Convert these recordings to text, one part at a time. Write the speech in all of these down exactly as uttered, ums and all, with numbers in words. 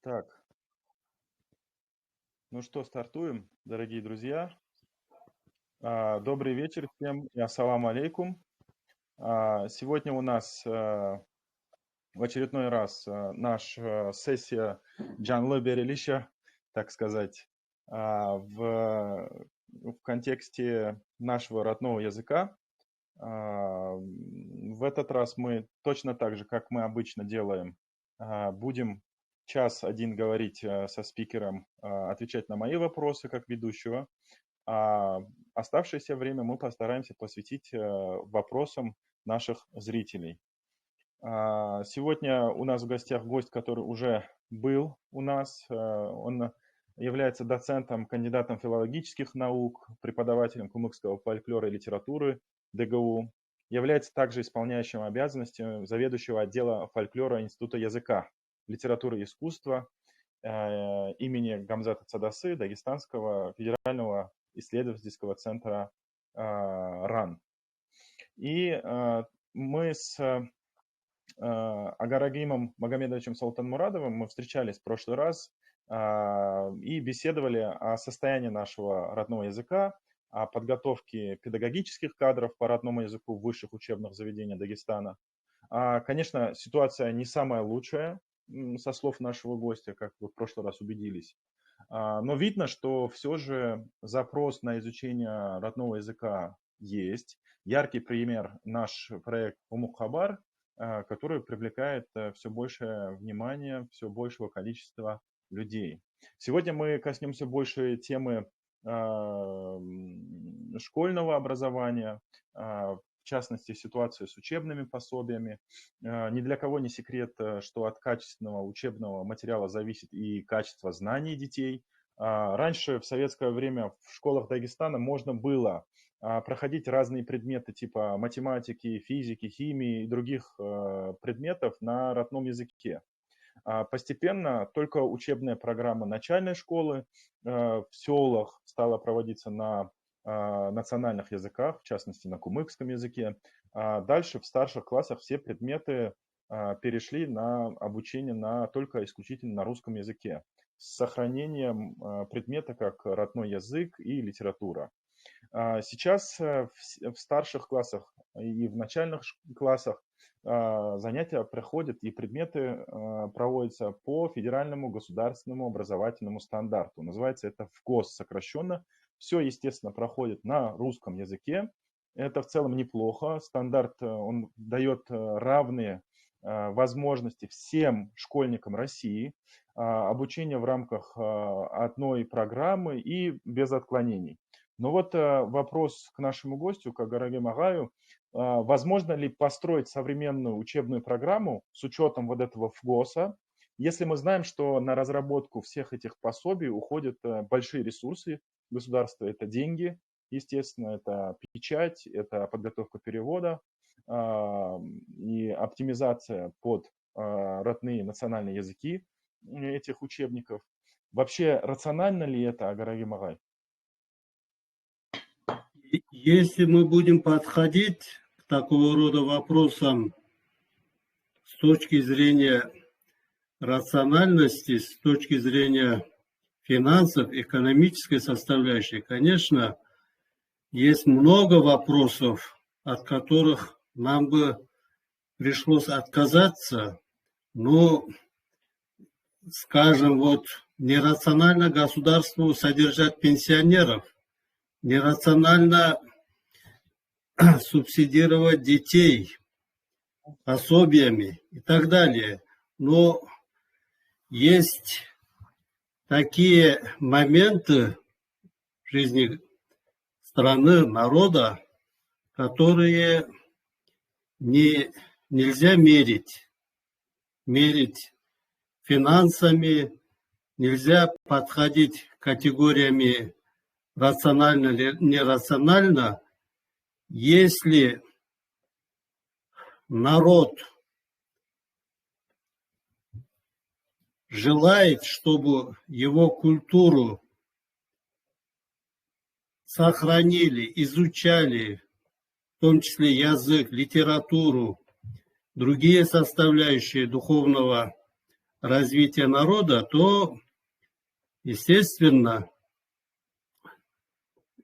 Так. Ну что, стартуем, дорогие друзья. А, добрый вечер всем и ассаламу алейкум. А, сегодня у нас, а, в очередной раз, а, наш, а, сессия жанлы берилиши, так сказать, а, в, в контексте нашего родного языка. А, м, в этот раз мы точно так же, как мы обычно делаем, а, будем час один говорить, а, со спикером, а, отвечать на мои вопросы как ведущего, а оставшееся время мы постараемся посвятить, а, вопросам наших зрителей. А, сегодня у нас в гостях гость, который уже был у нас. А, он является доцентом, кандидатом филологических наук, преподавателем кумыкского фольклора и литературы ДГУ, является также исполняющим обязанности заведующего отдела фольклора Института языка, литературы и искусства, э, имени Гамзата Цадасы Дагестанского федерального исследовательского центра, э, РАН. И, э, мы с, э, Агарагимом Магомедовичем Солтанмурадовым, мы встречались в прошлый раз, а, и беседовали о состоянии нашего родного языка, о подготовке педагогических кадров по родному языку в высших учебных заведениях Дагестана. А, конечно, ситуация не самая лучшая, м, со слов нашего гостя, как вы в прошлый раз убедились. А, но видно, что всё же запрос на изучение родного языка есть. Яркий пример — наш проект «Къумукъ хабар», а, который привлекает, э, всё большее внимание всё большего количества людей. Сегодня мы коснёмся больше темы, а, м, школьного образования, а, в частности, ситуацию с учебными пособиями. А, ни для кого не секрет, э, что от качественного учебного материала зависит и качество знаний детей. А, раньше, в советское время, в школах Дагестана можно было, а, проходить разные предметы типа математики, физики, химии и других, э, предметов на родном языке. А, постепенно только учебная программа начальной школы, э, в сёлах стала проводиться на, а, национальных языках, в частности, на кумыкском языке. А дальше в старших классах все предметы, а, перешли на обучение на, только исключительно на русском языке, с сохранением, а, предмета как родной язык и литература. А, сейчас, э, в с-, в старших классах и в начальных ш-, классах, а, занятия проходят и предметы, а, проводятся по федеральному государственному образовательному стандарту. Называется это ФГОС сокращённо. Всё, естественно, проходит на русском языке. Это в целом неплохо. Стандарт, э, он даёт, э, равные, э, возможности всем школьникам России, а, обучение в рамках, а, одной программы и без отклонений. Но вот, э, вопрос к нашему гостю, к Агарагиму агъаю. А, возможно ли построить современную учебную программу с учётом вот этого ФГОСа, если мы знаем, что на разработку всех этих пособий уходят, э, большие ресурсы государства? Это деньги, естественно, это печать, это подготовка перевода, а, и оптимизация под, а, родные национальные языки, м, этих учебников. Вообще рационально ли это, Агарагим агъай? И если мы будем подходить к такого рода вопросам с точки зрения рациональности, с точки зрения финансов, экономической составляющей, конечно, есть много вопросов, от которых нам бы пришлось отказаться. Ну, скажем, вот, нерационально государству содержать пенсионеров, нерационально субсидировать детей пособиями и так далее. Но есть такие моменты в жизни страны, народа, которые не, нельзя мерить, мерить финансами, нельзя подходить категориями рационально или нерационально, если народ желает, чтобы его культуру сохранили, изучали, в том числе язык, литературу, другие составляющие духовного развития народа, то, естественно,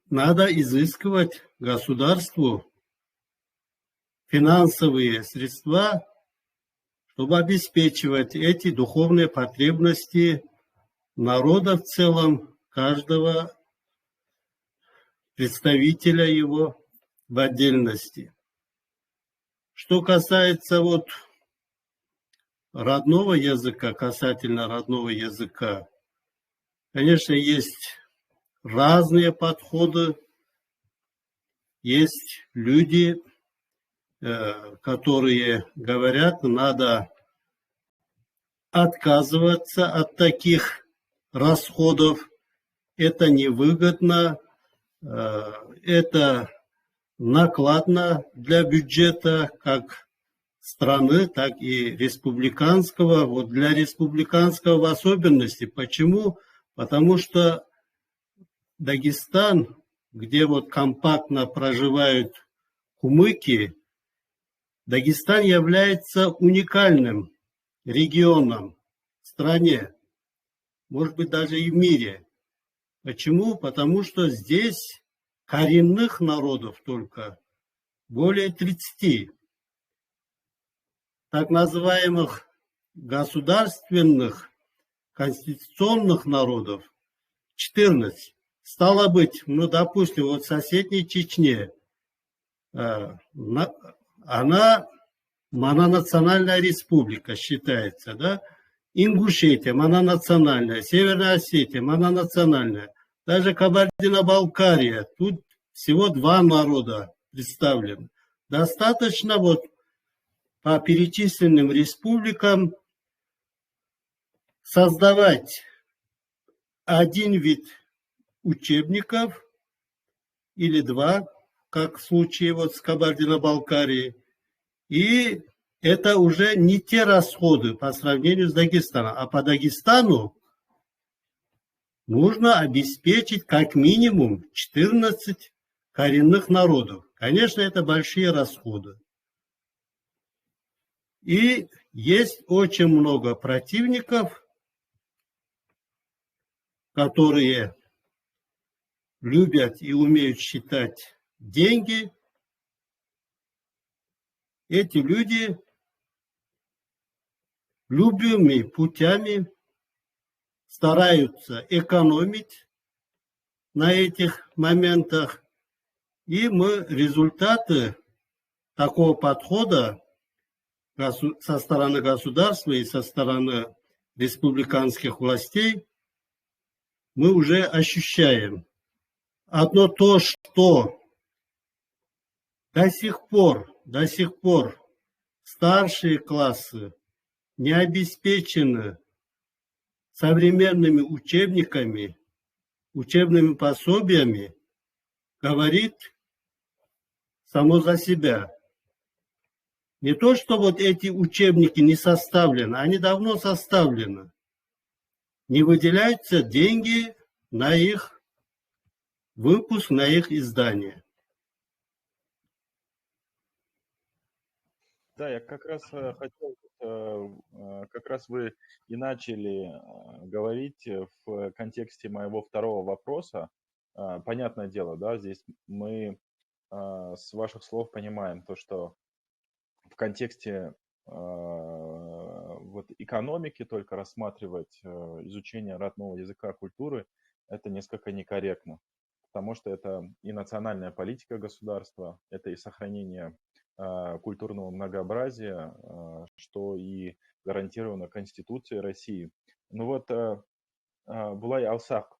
надо изыскивать государству финансовые средства, чтобы обеспечивать эти духовные потребности народа в целом, каждого представителя его в отдельности. Что касается вот родного языка, касательно родного языка, конечно, есть разные подходы, есть люди, э, которые говорят, надо отказываться от таких расходов, это невыгодно, э, это накладно для бюджета как страны, так и республиканского. Вот для республиканского в особенности. Почему? Потому что Дагестан, где вот компактно проживают кумыки, Дагестан является уникальным регионом в стране, может быть, даже и в мире. Почему? Потому что здесь коренных народов только более тридцати, так называемых государственных, конституционных народов четырнадцать. Стало быть, ну, допустим, вот в соседней Чечне, э, на-, она мононациональная республика считается, да? Ингушетия мононациональная, Северная Осетия мононациональная, даже Кабардино-Балкария. Тут всего два народа представлены. Достаточно вот по перечисленным республикам создавать один вид учебников или два, как в случае вот с Кабардино-Балкарией. И это уже не те расходы по сравнению с Дагестаном. А по Дагестану нужно обеспечить как минимум четырнадцать коренных народов. Конечно, это большие расходы. И есть очень много противников, которые любят и умеют считать деньги. Эти люди любыми путями стараются экономить на этих моментах. И мы результаты такого подхода госу-, со стороны государства и со стороны республиканских властей мы уже ощущаем. Одно то, что до сих пор, до сих пор старшие классы не обеспечены современными учебниками, учебными пособиями, говорит само за себя. Не то, что вот эти учебники не составлены, они давно составлены. Не выделяются деньги на их выпуск, на их издание. Да, я как раз, э, хотел, э, э, как раз вы и начали, э, говорить, э, в контексте моего второго вопроса. Э, понятное дело, да, здесь мы, э, с ваших слов понимаем то, что в контексте, э, вот экономики только рассматривать, э, изучение родного языка, культуры, это несколько некорректно, потому что это и национальная политика государства, это и сохранение, э, культурного многообразия, э, что и гарантировано Конституцией России. Ну вот, э, э, булай алсакъ,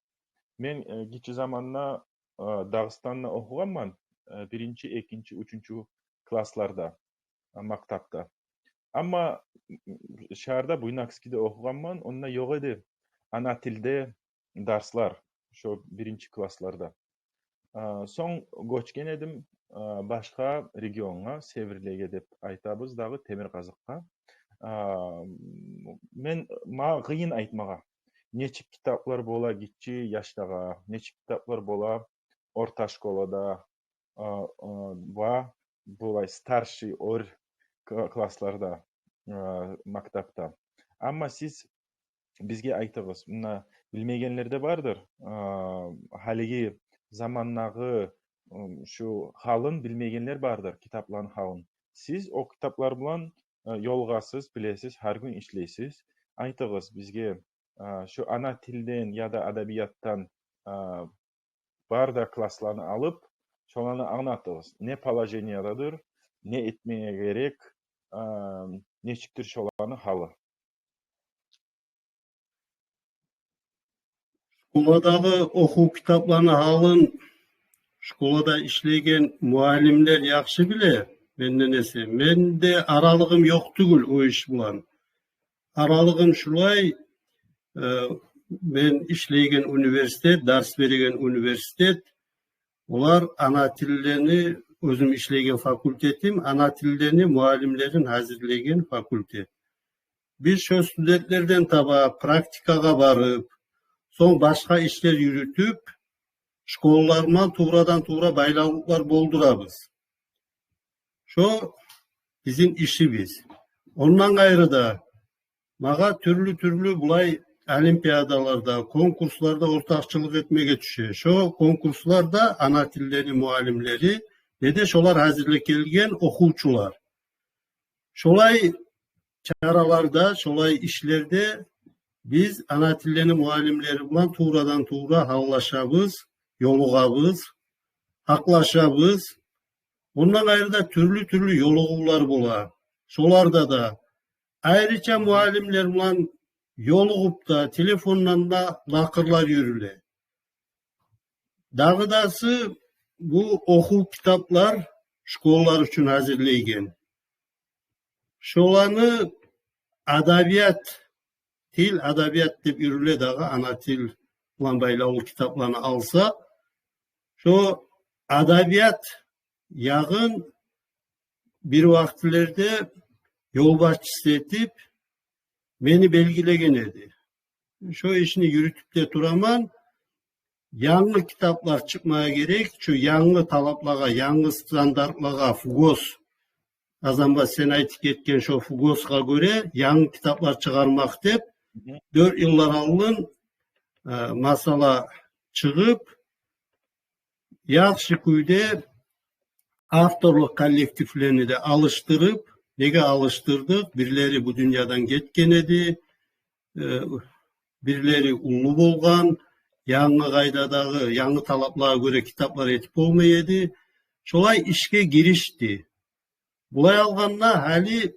мен, э, гиччи заманда, э, Дагъыстанда охугъанман, э, биринчи, экинчи, уьчюнчю классларда, э, мактапда. Амма, м, м, шагьарда, Буйнакскиде охугъанман, онда ёкъ эди ана тилде дарслар, шо биринчи классларда. А, сонг гёчген эдим, а, башгъа регионгъа, Севрлеге деп айтабыз дагъы, Темиркъазыкъгъа. А, м, мен, магъа къыйын айтмагъа, нечик китаплар бола гиччи яшлагъа, нечик китаплар бола орта школада, а, а, ва булай старший ор к-, классларда, а, мактапда. Амма сиз бизге айтыгъыз. Муна, билмейгенлер де бардыр. А, гьалиги замандагъы, м, шу гьалын билмейгенлер бардыр, китапланы гьалын. Сиз о китаплар булан, э, ёлугъасыз, билесиз, гьар гюн ишлейсиз. Айтыгъыз бизге, а, шу ана тилден яда адабиятдан, а, бары да классланы алып, шоланы англатыгъыз. Не положениядадыр, не этмеге герек, а, нечикдир шоланы гьалы. Школадагъы охув китапланы гьалын школада ишлейген муаллимлер яхшы биле, менден эсе. Мен де аралыгъым ёкъ тюгюл о иш булан. Аралыгъым шулай, э, мен ишлейген университет, дарс береген университет, олар ана тиллени, оьзюм ишлейген факультетим, ана тиллени муаллимлерин гьазирлейген факультет. Биз шо студентлерден таба практикагъа барып, сонг башгъа ишлер юрютюп, школалар булан туврадан-тувра байлавлукълар болдурабыз. Шо бизин ишибиз. Ондан къайры да, магъа тюрлю-тюрлю булай олимпиадаларда, конкурсларда ортакъчылыкъ этмеге тюше. Шо конкурсларда ана тиллени муаллимлери, не де шолар гьазирлеп гелген охувчулар. Шолай чараларда, шолай ишлерде биз ана тиллени муаллимлери булан туврадан-тувра гьаллашабыз, ёлугъабыз, гьакълашабыз. Ондан къайры да тюрлю-тюрлю ёлугъувлар бола. Шоларда да айрыча муаллимлер булан ёлугъуп да, телефондан да лакъырлар юрюле. Дагъыдасы, бу охув китаплар, школалар учун гьазирлейген. Шоланы адабият, тил, адабият деп юрюле дагъы, ана тил булан байлавлу китапланы алсакъ, шо адабият ягъын бир вакътилерде ёлбашчысы этип мени белгилеген эди. Шо ишни юрютюп де тураман. Янгы китаплар чыкъмагъа герек, шо янгы талаплагъа, янгы стандартлагъа, ФГОС, Азанбат, сен айтып гетген шо ФГОС-гъа гёре янгы китаплар чыгъармакъ деп, дёрт йыллар алдын, э, масъала чыгъып, яхшы кюйде авторлукъ коллективлени де алышдырып, неге алышдырдыкъ? Бирлери бу дюньядан гетген эди, э, бирлери уллу болгъан, янгы къайдадагъы, янгы талаплагъа гёре китаплар этип болмай эди. Шолай ишге гиришди. Булай алгъанда, гьали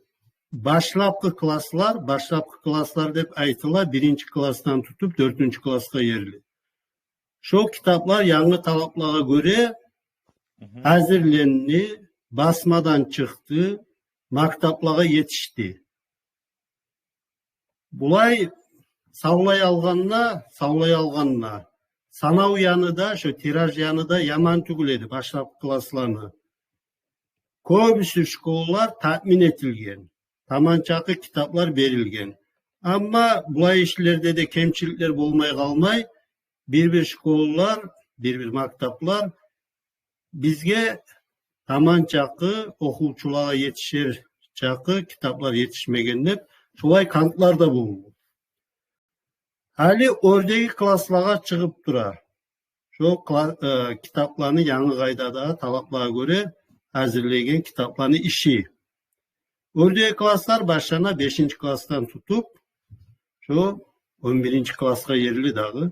башлапгъы класслар, башлапгъы класслар деп айтыла биринчи классдан тутуп дёртюнчю классгъа ерли. Шо китаплар янгы талаплагъа гёре гьазирленди, басмадан чыкъды, мактаплагъа етишди. Булай савлай алгъанда, савлай алгъанда, санав яны да, шо тираж яны да яман тюгюл эди башлапгъы классланы. Кёбюсю школалар таъмин этилген, таман чакъы китаплар берилген. Амма булай ишлерде де кемчиликлер болмай къалмай, бир-бир школалар, бир-бир мактаплар бизге таман чакъы, охувчулагъа етишер чакъы китаплар етишмеген деп, шолай кантлар да болду. Гьали оьрдеги класслагъа чыгъып тура. Шо кла-, э, китапланы янгы къайдада, талаплагъа гёре гьазирлейген китапланы иши. Оьрдеги класслар башлана бешинчи классдан тутуп, шо он биринчи классгъа ерли дагъы.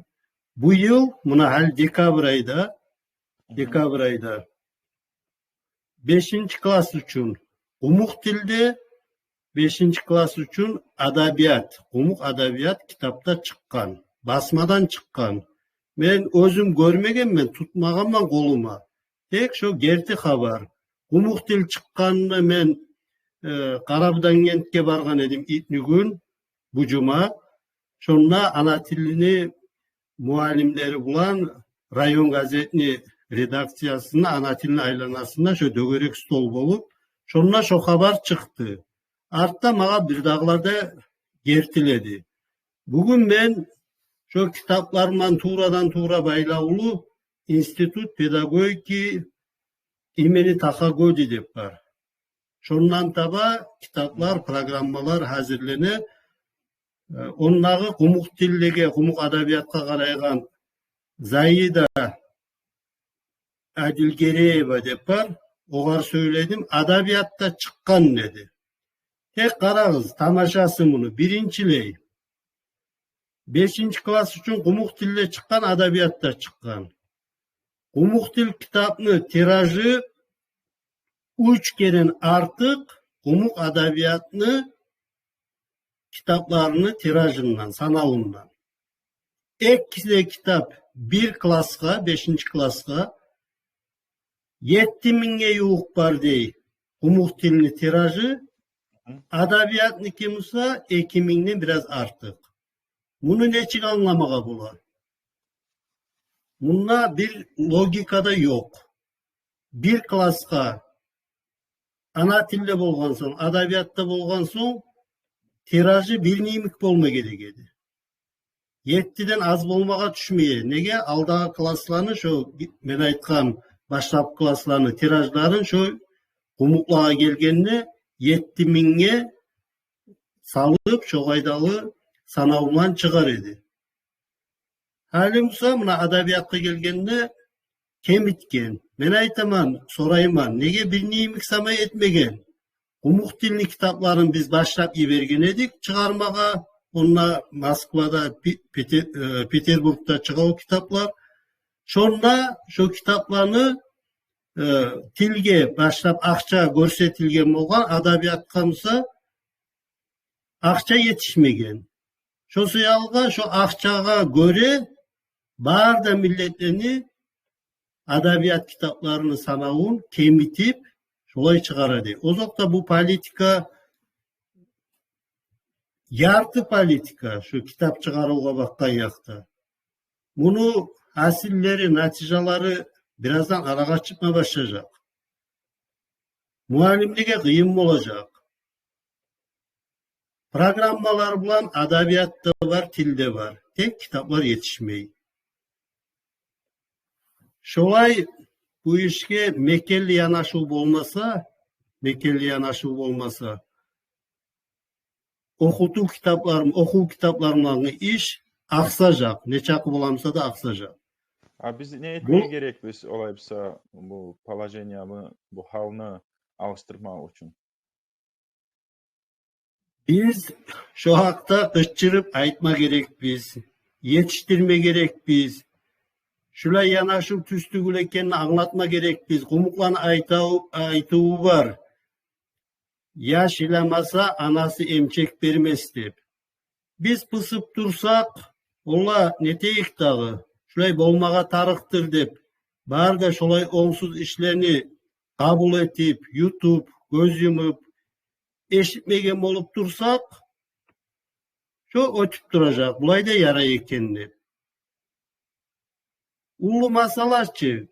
Бу йыл, муна гьали декабрь айда, декабрь айда бешинчи класс учун къумукъ тилде, бешинчи класс учун адабият, къумукъ адабият китапда чыкъгъан, басмадан чыкъгъан. Мен оьзюм гёрмегенмен, тутмагъанман къолума. Тек шо герти хабар. Къумукъ тил чыкъгъанны мен, э, Къарабудагъгентге баргъан эдим итнигюн, бу жума. Шонда ана тилни муаллимлери булан район газетни редакциясында ана тилни айланасында шо дёгерек стол болуп, шонда шо хабар чыкъды. Артда магъа бирдагъылар да гертиледи. Бугюн мен шо китаплар булан туврадан-тувра байлавлу Институт педагогики имени Тахагоди деп бар. Шондан таба китаплар, программалар гьазирлене. Э, ондагъы къумукъ тиллеге, къумукъ адабиятгъа къарайгъан Заида Адилгереева деп бар. Огъар сёйледим, адабиятда чыкъгъан деди. Тек къарагъыз, тамашасы муну. Биринчилей, бешинчи класс учун къумукъ тилде чыкъгъан, адабиятда чыкъгъан. Къумукъ тил китапны тиражы уьч керен артыкъ къумукъ адабиятны китапларыны тиражындан, санавундан. Эки де китап бир классгъа, бешинчи классгъа, етти мингге ювукъ бар дей къумукъ тилни тиражы, адабиятники буса эки мингден бираз артыкъ. Муну нечик англамагъа бола? Мунда бир логика да ёкъ. Бир классгъа ана тилде болгъан сонг, адабиятда болгъан сонг, тиражы бирни йимик болма герек эди. Еттиден аз болмагъа тюшмей. Неге? Алдагъы классланы, шо мен айтгъан башлапгъы классланы тиражларын шо къумукълагъа гелгенде етти мингге салып, шо къайдалы санавундан чыгъар эди. Гьали буса муна адабиятгъа гелгенде кемитген. Мен айтаман, сорайман, неге бирни йимик самай этмеген? Къумукъ тилни китапларын биз башлап йиберген эдик чыгъармагъа. Онда Москвада, Пи-, Пете-, э, Петербургда чыгъа о китаплар. Шонда шо китапланы, э, тилге башлап акъча гёрсетилген болгъан, адабиятгъа буса акъча етишмеген. Шо саялгъа, шо акъчагъа гёре бары да миллетлени адабият китапларыны санавун кемитип, шолай чыгъара дей. Озокъда, бу политика ярты политика, шо китап чыгъарывгъа бакъгъан якъда. Муну гьасиллери, натижалары бираздан арагъа чыкъма башлажакъ. Муаллимлеге къыйын болажакъ. Программалар булан адабият да бар, тил де бар. Тек китаплар етишмей. Шолай бу ишге мекенли янашыв болмаса, мекенли янашыв болмаса, охутув китаплар, охув китапларындагъы иш акъсажакъ, нечакъы боламса да акъсажакъ. А биз не этмеге герекбиз, олай буса, бу положенияны, бу гьалны алышдырмакъ учун? Биз шо гьакъда къычырып айтма герекбиз, етишдирме герекбиз. Шулай янашыв тюз тюгюл экенин англатма герекбиз. Къумукъланы айтыв-, айтыву бар: «Яш йыламаса, анасы эмчек бермес», — деп. Биз пысып турсакъ, ола, нетейик дагъы, шулай болмагъа тарыкъдыр деп, бары да шолай онгсуз ишлени къабул этип, ютуп, гёз юмуп, эшитмеген болуп турсакъ, шо оьтюп туражакъ, булай да ярай экен деп. Уллу масъала чы,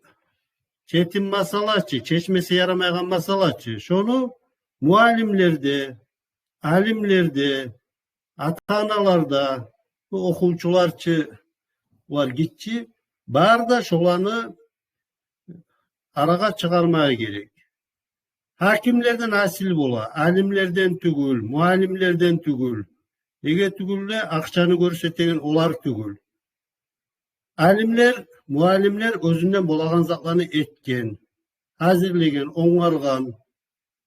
четим масъала чы, чечмесе ярамайгъан масъала чы. Шону муаллимлер де, алимлер де, ата-аналар да, бу охувчулар чы, олар гиччи, бары да шоланы арагъа чыгъармагъа герек. Гьакимлерден гьасил бола, алимлерден тюгюл, муаллимлерден тюгюл. Неге тюгюл де, акъчаны гёрсетеген олар тюгюл. Алимлер, муаллимлер оьзюнден болагъан затланы этген, гьазирлеген, онгаргъан,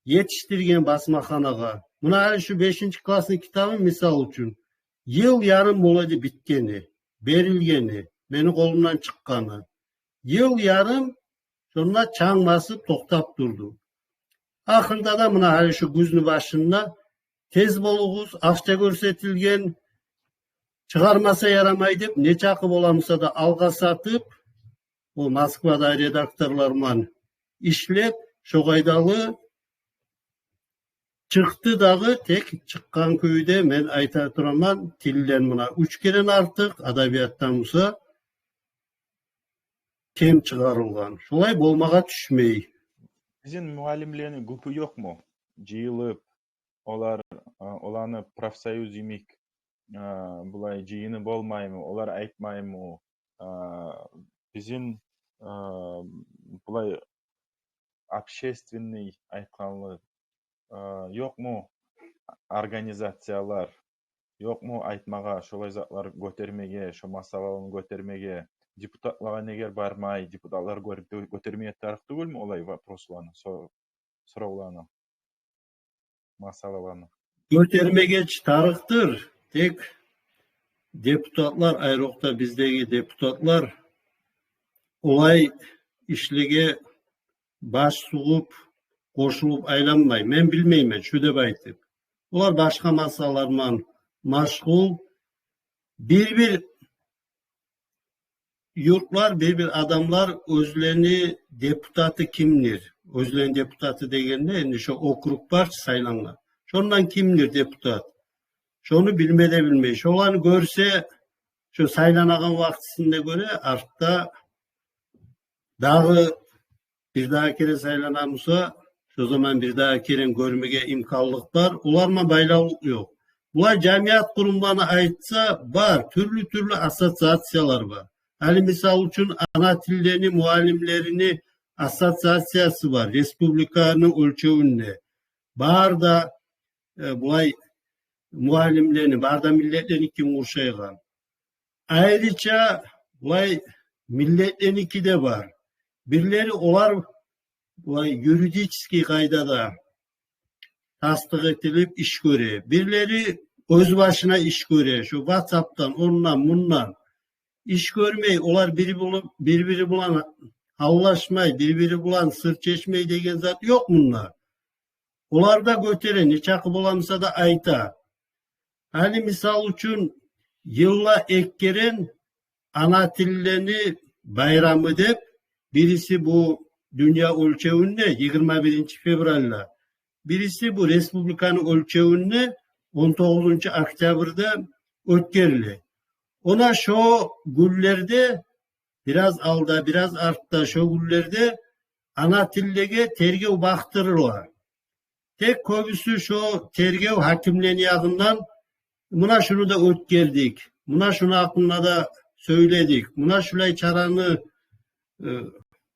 етишдирген басмаханагъа. Муна гьали шу бешинчи классны китабын, мисал учун, йыл ярым бола эди битгени, берилгени, мени къолумдан чыкъгъаны. Йыл ярым шонда чанг басып токътап турду. Ахырда да муна гьали шу гюзню башында тез болугъуз, акъча гёрсетилген, чыгъармаса ярамай деп, нечакъы боламса да алгъасатып, о Москвада редакторлар булан ишлеп, шо къайдалы чыкъды дагъы. Тек чыкъгъан кюйде, мен айта тураман, тилден муна уьч керен артыкъ, адабиятдан буса кем чыгъарылгъан. Шолай болмагъа тюшмей. Бизин муаллимлени гюпю ёкъму? Жыйылып, олар, а, оланы профсоюз йимик, а, булай жыйыны болмаймы? Олар айтмаймы? А, бизин, а, булай общественный айтгъанлы, а, ёкъму организациялар? ёкъму айтмагъа, шолай затлар гётермеге, шо масъалаланы гётермеге? Депутатлагъа негер бармай, депутатлар гёр-, гётермеге тарыкъ тюгюлмю олай вопросланы, со-, соравланы, масъалаланы? Гётермеге чи тарыкъдыр. Тек депутатлар, айрокъда биздеги депутатлар олай ишлеге баш сугъуп, къошулуп айланмай. Мен билмеймен, шу деп айтып. Олар башгъа масъалалар булан машгъул. Бир-бир юртлар, бир-бир адамлар оьзлени депутаты кимдир? Оьзлени депутаты дегенде, энди шо округ бар чы сайлангъан. Шондан кимдир депутат? Шону билме де билмей. Шоланы гёрсе, шо сайланагъан вакътисинде гёре, артда дагъы бир дагъы керен сайлана буса, шо заман бир дагъы керен гёрмеге имканлыкъ бар. Олар булан байлавлукъ ёкъ. Булар жамият къурумланы айтса, бар, тюрлю-тюрлю ассоциациялар бар. Гьали, мисал учун, ана тиллени муаллимлерини ассоциациясы бар, республиканы оьлчевюнде. Бар да, э, булай муаллимлени, бар да миллетлени ким къуршайгъан. Айрыча булай миллетленики де бар. Бирлери олар булай юридический къайдада тасдыкъ этилип иш гёре. Бирлери оьз башына иш гёре. Шо ватсаптан, ондан, мундан иш гёрмей, олар бири булан, бир-бири булан гьаллашмай, бир-бири булан сыр чечмей деген зат ёкъ мунда. Олар да гётере, нечакъы боламыса да айта. Гьали, мисал учун, йылда эки керен ана тиллени байрамы деп, бириси бу дюнья оьлчевюнде, йигирма биринчи февральда, бириси бу республиканы оьлчевюнде, он тогъузунчу октябрда оьтгериле. Она шо гюнлерде, бираз алда, бираз артда, шо гюнлерде ана тиллеге тергев бакъдырыла. Тек кёбюсю шо тергев гьакимлени ягъындан: «Муна шуну да оьтгердик, муна шуну гьакъында да сёйледик, муна шулай чараны, э,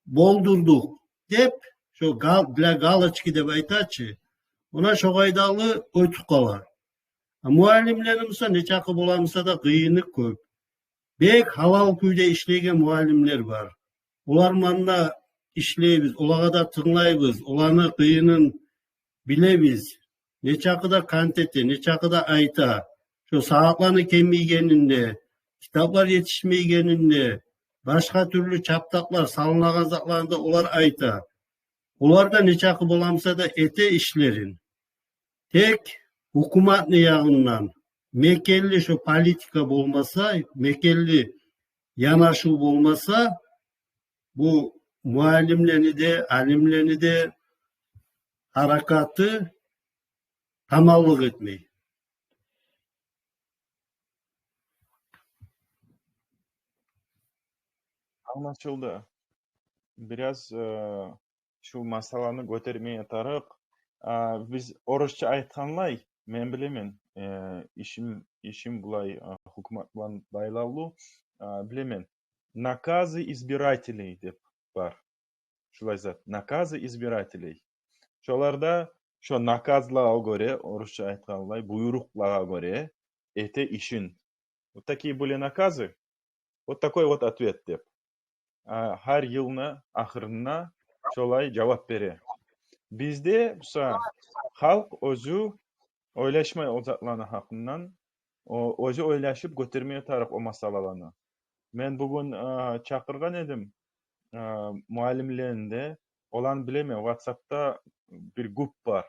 болдурдукъ», — деп, шо гал-, для галочки деп айта чы. Муна шо къайдалы оьтюп къала. А муаллимлени буса, нечакъы боламыса да, къыйыны кёп. Бек гьалал кюйде ишлейген муаллимлер бар. Олар булан да ишлейбиз, олагъа да тынглайбыз, оланы къыйынын билебиз. Нечакъы да кант эте, нечакъы да айта. Шо сагьатланы кемийгенинде, китаплар етишмейгенинде, башгъа тюрлю чапдакълар салынагъан затланы да олар айта. Олар да нечакъы боламыса да эте ишлерин. Тек гьукуматны ягъындан мекенли шо политика болмаса, мекенли янашыв болмаса, бу муаллимлени де, алимлени де гьаракаты таманлыкъ этмей. Англашылды. Бираз, э, шу масъаланы гётермеге тарыкъ. А, биз, орусча айтгъанлай, мен билемен, э, ишим, ишим булай, э, гьукумат булан байлавлу, э, билемен. Наказы избирателей деп бар. Шулай зат. Наказы избирателей. Шоларда шо наказлагъа гёре, орусча айтгъанлай, буйрукълагъа гёре эте ишин. Вот такие были наказы, вот такой вот ответ деп. А, гьар йылны ахырында шолай жавап бере. Бизде буса халкъ оьзю ойлашмай о затланы гьакъындан, о, оьзю ойлашып гётермеге тарыкъ о масъалаланы. Мен бугюн, а, чакъыргъан эдим, а, муаллимлени де, оланы билемен, ватсапда бир групп бар.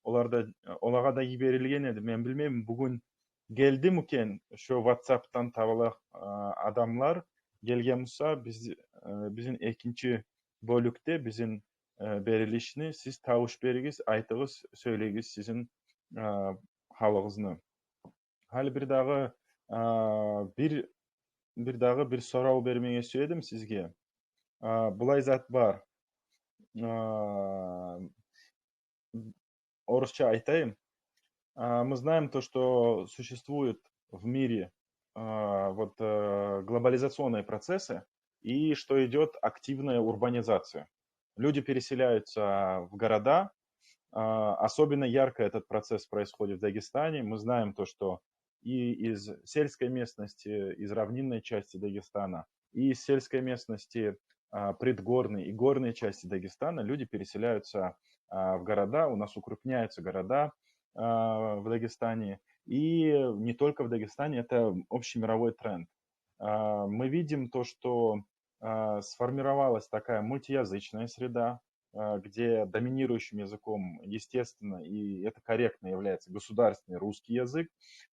Оларда, олагъа да йиберилген эди. Мен билмеймен, бугюн гелдими экен шо ватсапдан табалакъ, а, адамлар. Гелген буса, биз, э, бизин экинчи бёлюкде, бизин, э, берилишни сиз тавуш беригиз, айтыгъыз, сёйлегиз сизин, э, гьалыгъызны. Гьали бир дагъы, а, бир, бир дагъы бир сорав бермеге сюе эдим сизге. А, булай зат бар. А, орусча айтайым. А, мы знаем то, что существует в мире, а, вот, э, глобализационные процессы, и что идёт активная урбанизация. Люди переселяются в города. А, особенно ярко этот процесс происходит в Дагестане. Мы знаем то, что, и из сельской местности, из равнинной части Дагестана, и из сельской местности, а, предгорной и горной части Дагестана люди переселяются, а, в города, у нас укрупняются города, а, в Дагестане. И не только в Дагестане, это общий мировой тренд. А, мы видим то, что, а, сформировалась такая мультиязычная среда, а, где доминирующим языком, естественно, и это корректно, является государственный русский язык.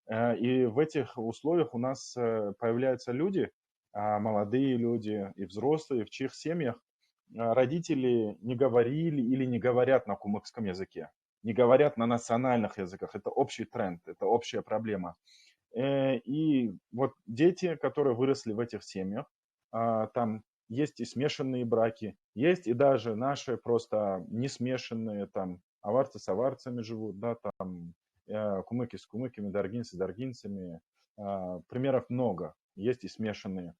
Э, и в этих условиях у нас, э, появляются люди, а, молодые люди и взрослые, в чьих семьях, а, родители не говорили или не говорят на кумыкском языке, не говорят на национальных языках. Это общий тренд, это общая проблема. Э, и вот дети, которые выросли в этих семьях, а, там есть и смешанные браки, есть и даже наши просто не смешанные, там аварцы с аварцами живут, да, там, э, кумыки с кумыками, даргинцы с даргинцами. А, примеров много, есть и смешанные.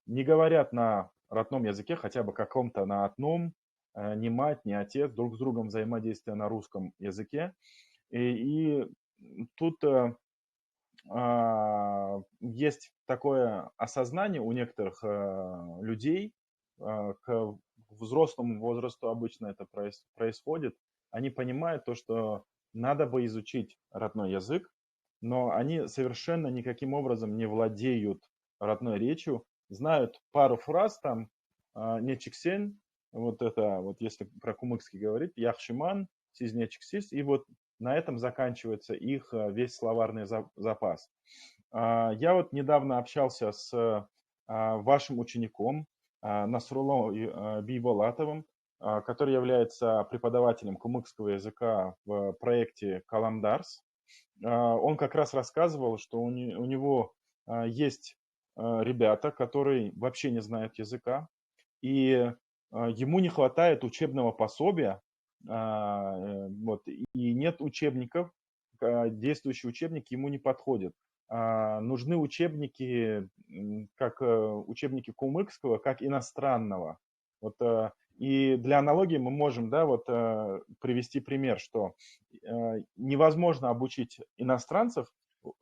Не говорят на родном языке, хотя бы каком-то, на одном, э, ни мать, ни отец, друг с другом взаимодействия на русском языке. И, и тут, э, а, есть такое осознание у некоторых, э, людей, э, к взрослому возрасту обычно это проис-, происходит, они понимают то, что надо бы изучить родной язык, но они совершенно никаким образом не владеют родной речью, знают пару фраз там, а, нечиксен, вот это, вот если про кумыкский говорить, яхшыман, сиз нечиксиз, и вот на этом заканчивается их, э, весь словарный за-, запас. А, я вот недавно общался с, а, вашим учеником, а, Насрулло, э, Бийболатовым, а, который является преподавателем кумыкского языка в проекте «Каламдарс». А, он как раз рассказывал, что у не-, у него, а, есть, а, ребята, которые вообще не знают языка, и, а, ему не хватает учебного пособия, а, э, вот, и нет учебников, а, действующий учебник ему не подходит. А, нужны учебники, м, как, э, учебники кумыкского, как иностранного. Вот, э, и для аналогии мы можем, да, вот, э, привести пример, что, э, невозможно обучить иностранцев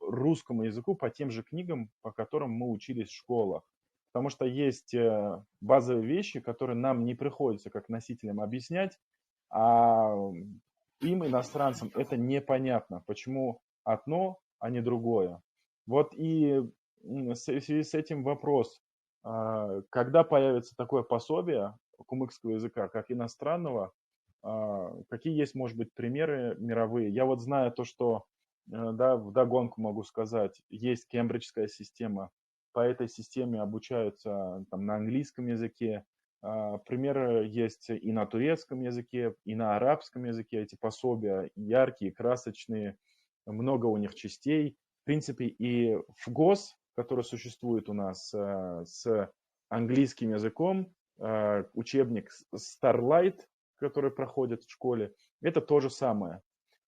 русскому языку по тем же книгам, по которым мы учились в школах. Потому что есть, э, базовые вещи, которые нам не приходится как носителям объяснять, а им, иностранцам, это непонятно, почему одно, а не другое. Вот и, м, в связи с этим вопрос, а, когда появится такое пособие кумыкского языка, как иностранного, а, какие есть, может быть, примеры мировые? Я вот знаю то, что, э, да, вдогонку могу сказать, есть кембриджская система, по этой системе обучаются там на английском языке. А, примеры есть и на турецком языке, и на арабском языке. Эти пособия яркие, красочные, много у них частей. В принципе, и ФГОС, который существует у нас, э, с английским языком, э, учебник с-, Starlight, который проходит в школе, это то же самое.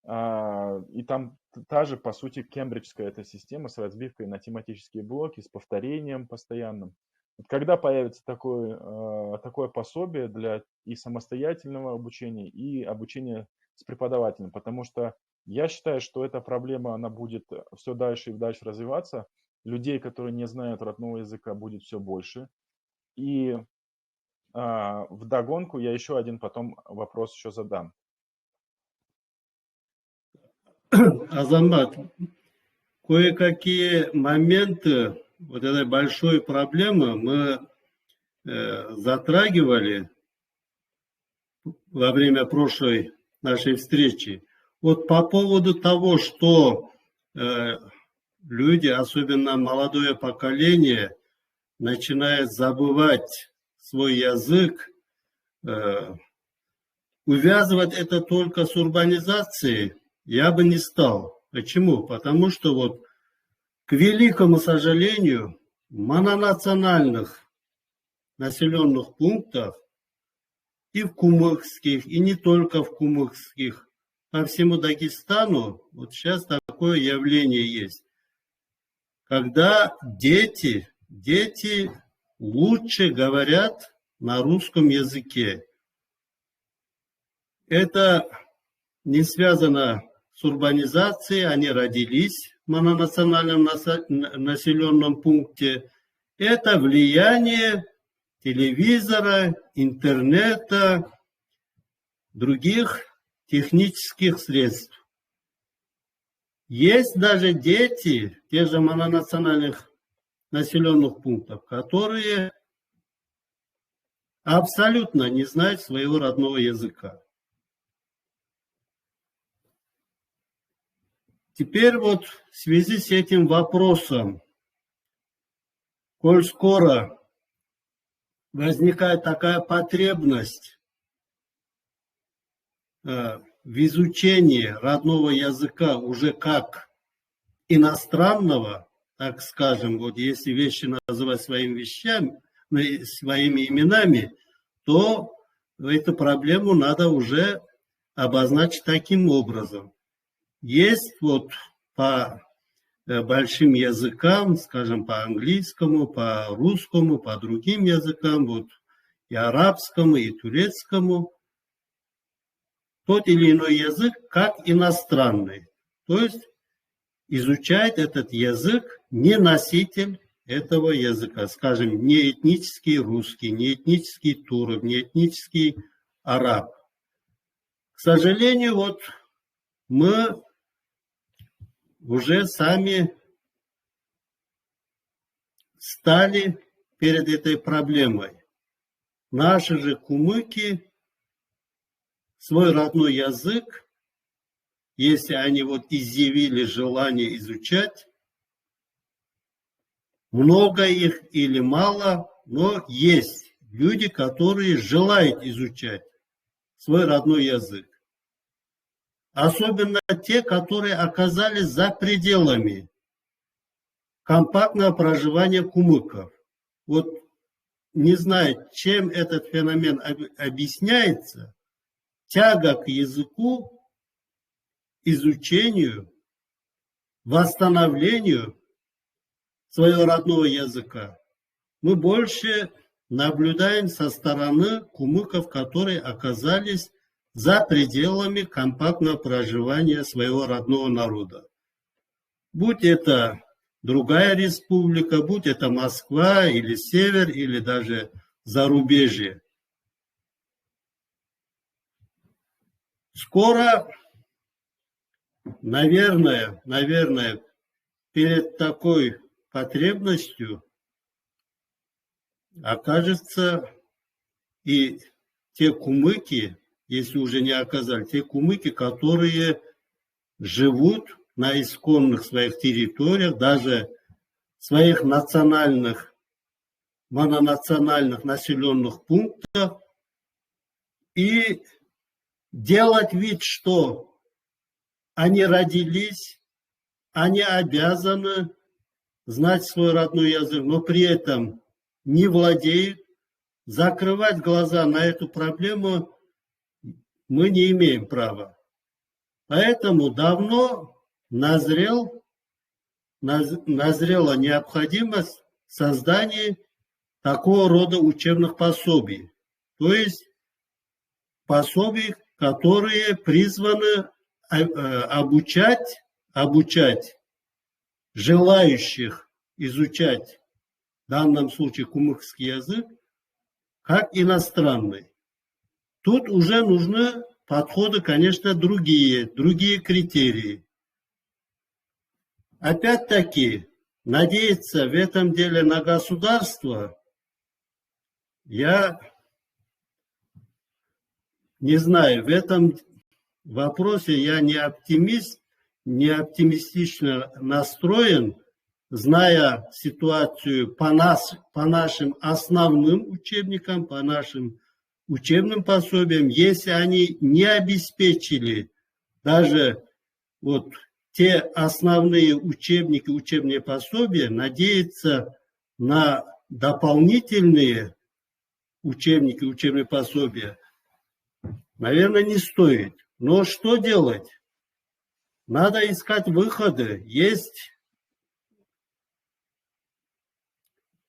А, и там т-, та же, по сути, кембриджская эта система с разбивкой на тематические блоки, с повторением постоянным. Вот когда появится такое, э, такое пособие для и самостоятельного обучения, и обучения с преподавателем? Потому что я считаю, что эта проблема, она будет всё дальше и дальше развиваться. Людей, которые не знают родного языка, будет всё больше. И, а, вдогонку я ещё один потом вопрос ещё задам. Азамат, кое-какие моменты вот этой большой проблемы мы, э, затрагивали во время прошлой нашей встречи. Вот по поводу того, что, э, люди, особенно молодое поколение, начинает забывать свой язык, э, увязывать это только с урбанизацией я бы не стал. Почему? Потому что вот, к великому сожалению, в мононациональных населённых пунктах, и в кумыкских, и не только в кумыкских, по всему Дагестану вот сейчас такое явление есть, когда дети, дети лучше говорят на русском языке. Это не связано с урбанизацией, они родились мононациональном наса-, н-, населённом пункте, это влияние телевизора, интернета, других технических средств. Есть даже дети тех же мононациональных населённых пунктов, которые абсолютно не знают своего родного языка. Теперь вот в связи с этим вопросом, коль скоро возникает такая потребность, э, в изучении родного языка уже как иностранного, так скажем, вот если вещи называть своими вещами, ну, и своими именами, то эту проблему надо уже обозначить таким образом. Есть вот по, э, большим языкам, скажем, по английскому, по русскому, по другим языкам, вот и арабскому, и турецкому, тот или иной язык как иностранный. То есть изучает этот язык не носитель этого языка, скажем, не этнический русский, не этнический турок, не этнический араб. К сожалению, вот мы уже сами стали перед этой проблемой. Наши же кумыки свой родной язык, если они вот изъявили желание изучать, много их или мало, но есть люди, которые желают изучать свой родной язык. Особенно те, которые оказались за пределами компактного проживания кумыков. Вот не знаю, чем этот феномен об-, объясняется, тяга к языку, изучению, восстановлению своего родного языка мы больше наблюдаем со стороны кумыков, которые оказались за пределами компактного проживания своего родного народа. Будь это другая республика, будь это Москва или Север, или даже зарубежье. Скоро, наверное, наверное, перед такой потребностью окажутся и те кумыки, если уже не оказались, те кумыки, которые живут на исконных своих территориях, даже своих национальных, мононациональных населённых пунктах, и делать вид, что они родились, они обязаны знать свой родной язык, но при этом не владеют, закрывать глаза на эту проблему мы не имеем права. Поэтому давно назрел, наз-, назрела необходимость создания такого рода учебных пособий, то есть пособий, которые призваны, э, э, обучать, обучать желающих изучать, в данном случае кумыкский язык, как иностранный. Тут уже нужны подходы, конечно, другие, другие критерии. Опять-таки, надеяться в этом деле на государство, я не знаю, в этом вопросе я не оптимист, не оптимистично настроен, зная ситуацию по нас, по нашим основным учебникам, по нашим учебным пособиям, если они не обеспечили даже вот те основные учебники, учебные пособия, надеяться на дополнительные учебники, учебные пособия, наверное, не стоит. Но что делать? Надо искать выходы. Есть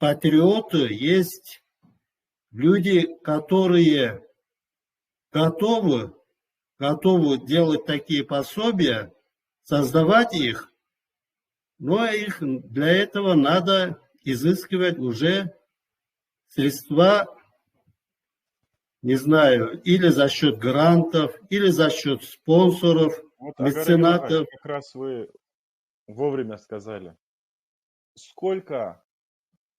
патриоты, есть люди, которые готовы, готовы делать такие пособия, создавать их, Но их для этого надо изыскивать уже средства, не знаю, или за счёт грантов, или за счёт спонсоров, вот, Агар Агар, меценатов. Как раз вы вовремя сказали. Сколько,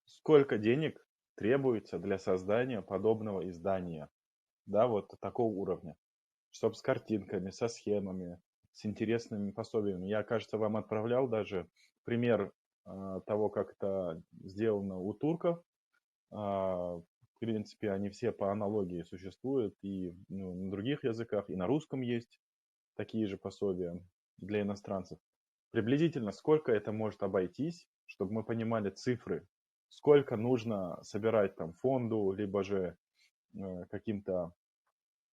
сколько денег требуется для создания подобного издания, да, вот такого уровня, чтоб с картинками, со схемами, с интересными пособиями. Я, кажется, вам отправлял даже пример, а, того, как это сделано у турков. А, в принципе, они все по аналогии существуют и, ну, на других языках, и на русском есть такие же пособия для иностранцев. Приблизительно сколько это может обойтись, чтобы мы понимали цифры, сколько нужно собирать там фонду, либо же, э, каким-то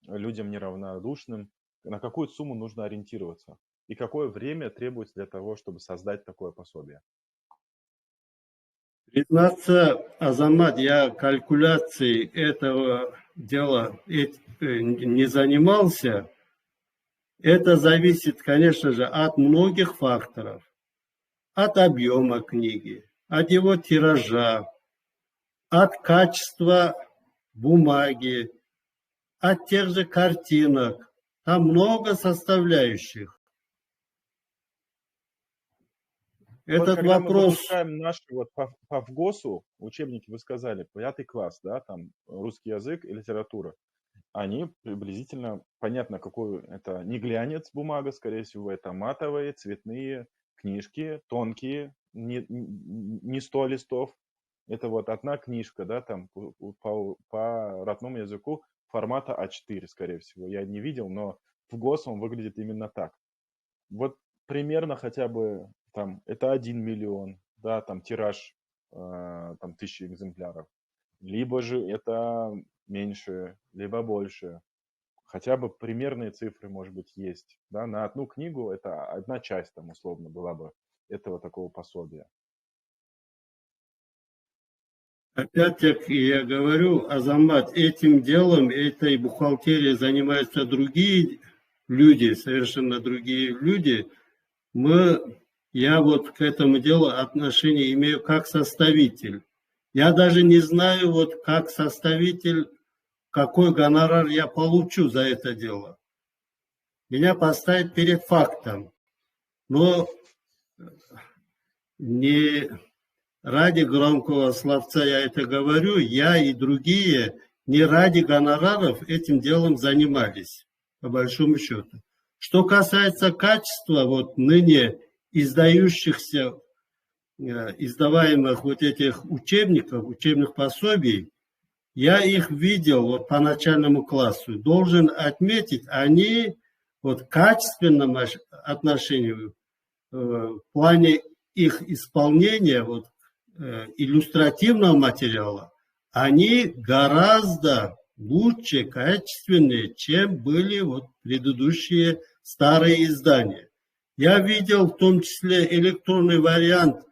людям неравнодушным, на какую сумму нужно ориентироваться и какое время требуется для того, чтобы создать такое пособие? Признаться, Азамат, я калькуляцией этого дела эт-, э, не занимался. Это зависит, конечно же, от многих факторов. От объёма книги, от его тиража, от качества бумаги, от тех же картинок. Там много составляющих. Вот этот когда мы вопрос выпускаем наши вот по, по ФГОСу учебники, вы сказали, пятый класс, да, там русский язык и литература, они приблизительно, понятно, какой это, не глянец бумага, скорее всего, это матовые, цветные книжки, тонкие, не, не сто листов. Это вот одна книжка, да, там по, по, по родному языку формата А четыре, скорее всего. Я не видел, но ФГОС он выглядит именно так. Вот примерно хотя бы там это один миллион, да, там тираж, э, там тысяча экземпляров. Либо же это меньше, либо больше. Хотя бы примерные цифры, может быть, есть, да, на одну книгу это одна часть, там, условно, была бы этого такого пособия. Опять-таки я говорю, Азамат, этим делом, этой бухгалтерией занимаются другие люди, совершенно другие люди. Мы, я вот к этому делу отношение имею как составитель. Я даже не знаю, вот как составитель, какой гонорар я получу за это дело. Меня поставить перед фактом. Но не ради громкого словца я это говорю, я и другие не ради гонораров этим делом занимались, по большому счёту. Что касается качества вот ныне издающихся, э, издаваемых вот этих учебников, учебных пособий, я их видел вот по начальному классу. Должен отметить, они вот в качественном аш-, отношении, э, в плане их исполнения, вот, э, иллюстративного материала, они гораздо лучше, качественнее, чем были вот предыдущие старые издания. Я видел в том числе электронный вариант,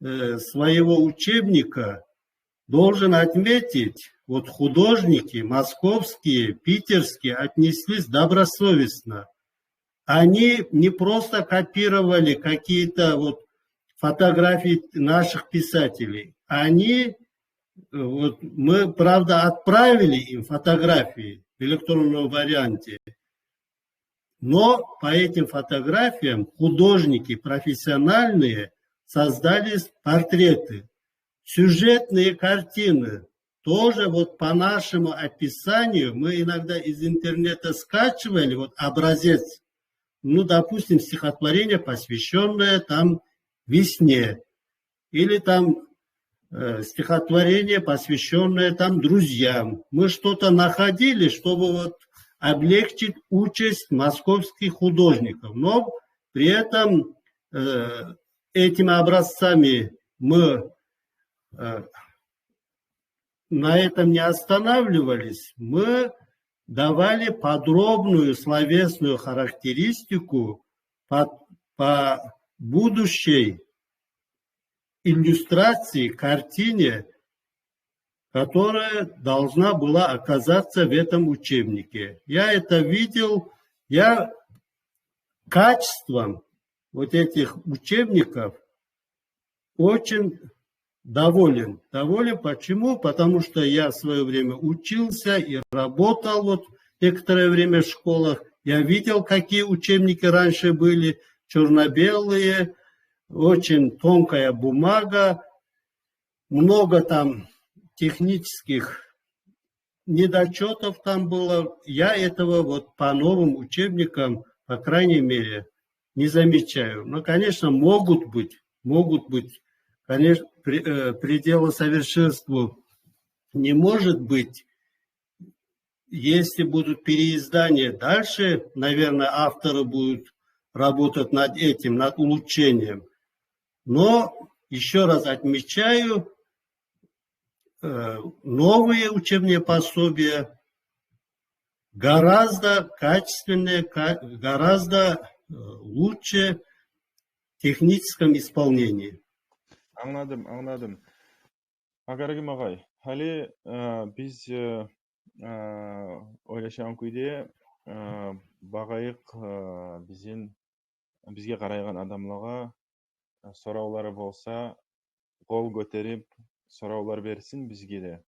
э, своего учебника. Должен отметить, вот художники московские, питерские отнеслись добросовестно. Они не просто копировали какие-то вот фотографии наших писателей. Они, э, вот мы, правда, отправили им фотографии в электронном варианте. Но по этим фотографиям художники профессиональные создали портреты. Сюжетные картины тоже вот по нашему описанию, мы иногда из интернета скачивали вот образец, ну, допустим, стихотворение, посвящённое там весне, или там, э, стихотворение, посвящённое там друзьям. Мы что-то находили, чтобы вот облегчить участь московских художников. Но при этом, э, этими образцами мы, э, на этом не останавливались. Мы давали подробную словесную характеристику по, по будущей иллюстрации, картине, которая должна была оказаться в этом учебнике. Я это видел, я качеством вот этих учебников очень доволен. Доволен почему? Потому что я в своё время учился и работал вот некоторое время в школах. Я видел, какие учебники раньше были, чёрно-белые, очень тонкая бумага, много там технических недочётов там было. Я этого вот по новым учебникам, по крайней мере, не замечаю. Но, конечно, могут быть, могут быть, конечно, при- э, предела совершенству не может быть. Если будут переиздания дальше, наверное, авторы будут работать над этим, над улучшением. Но ещё раз отмечаю, э, новые учебные пособия гораздо качественнее, ка- гораздо э, лучше в техническом исполнении. Англадым, англадым. Агарагим агъай, гьали э, биз э, э, ойлашагъан кюйде э, багъайыкъ э, бизин бизге къарайгъан адамлагъа э, соравлары болса, къол гётерип, соравлар берсин бизге де.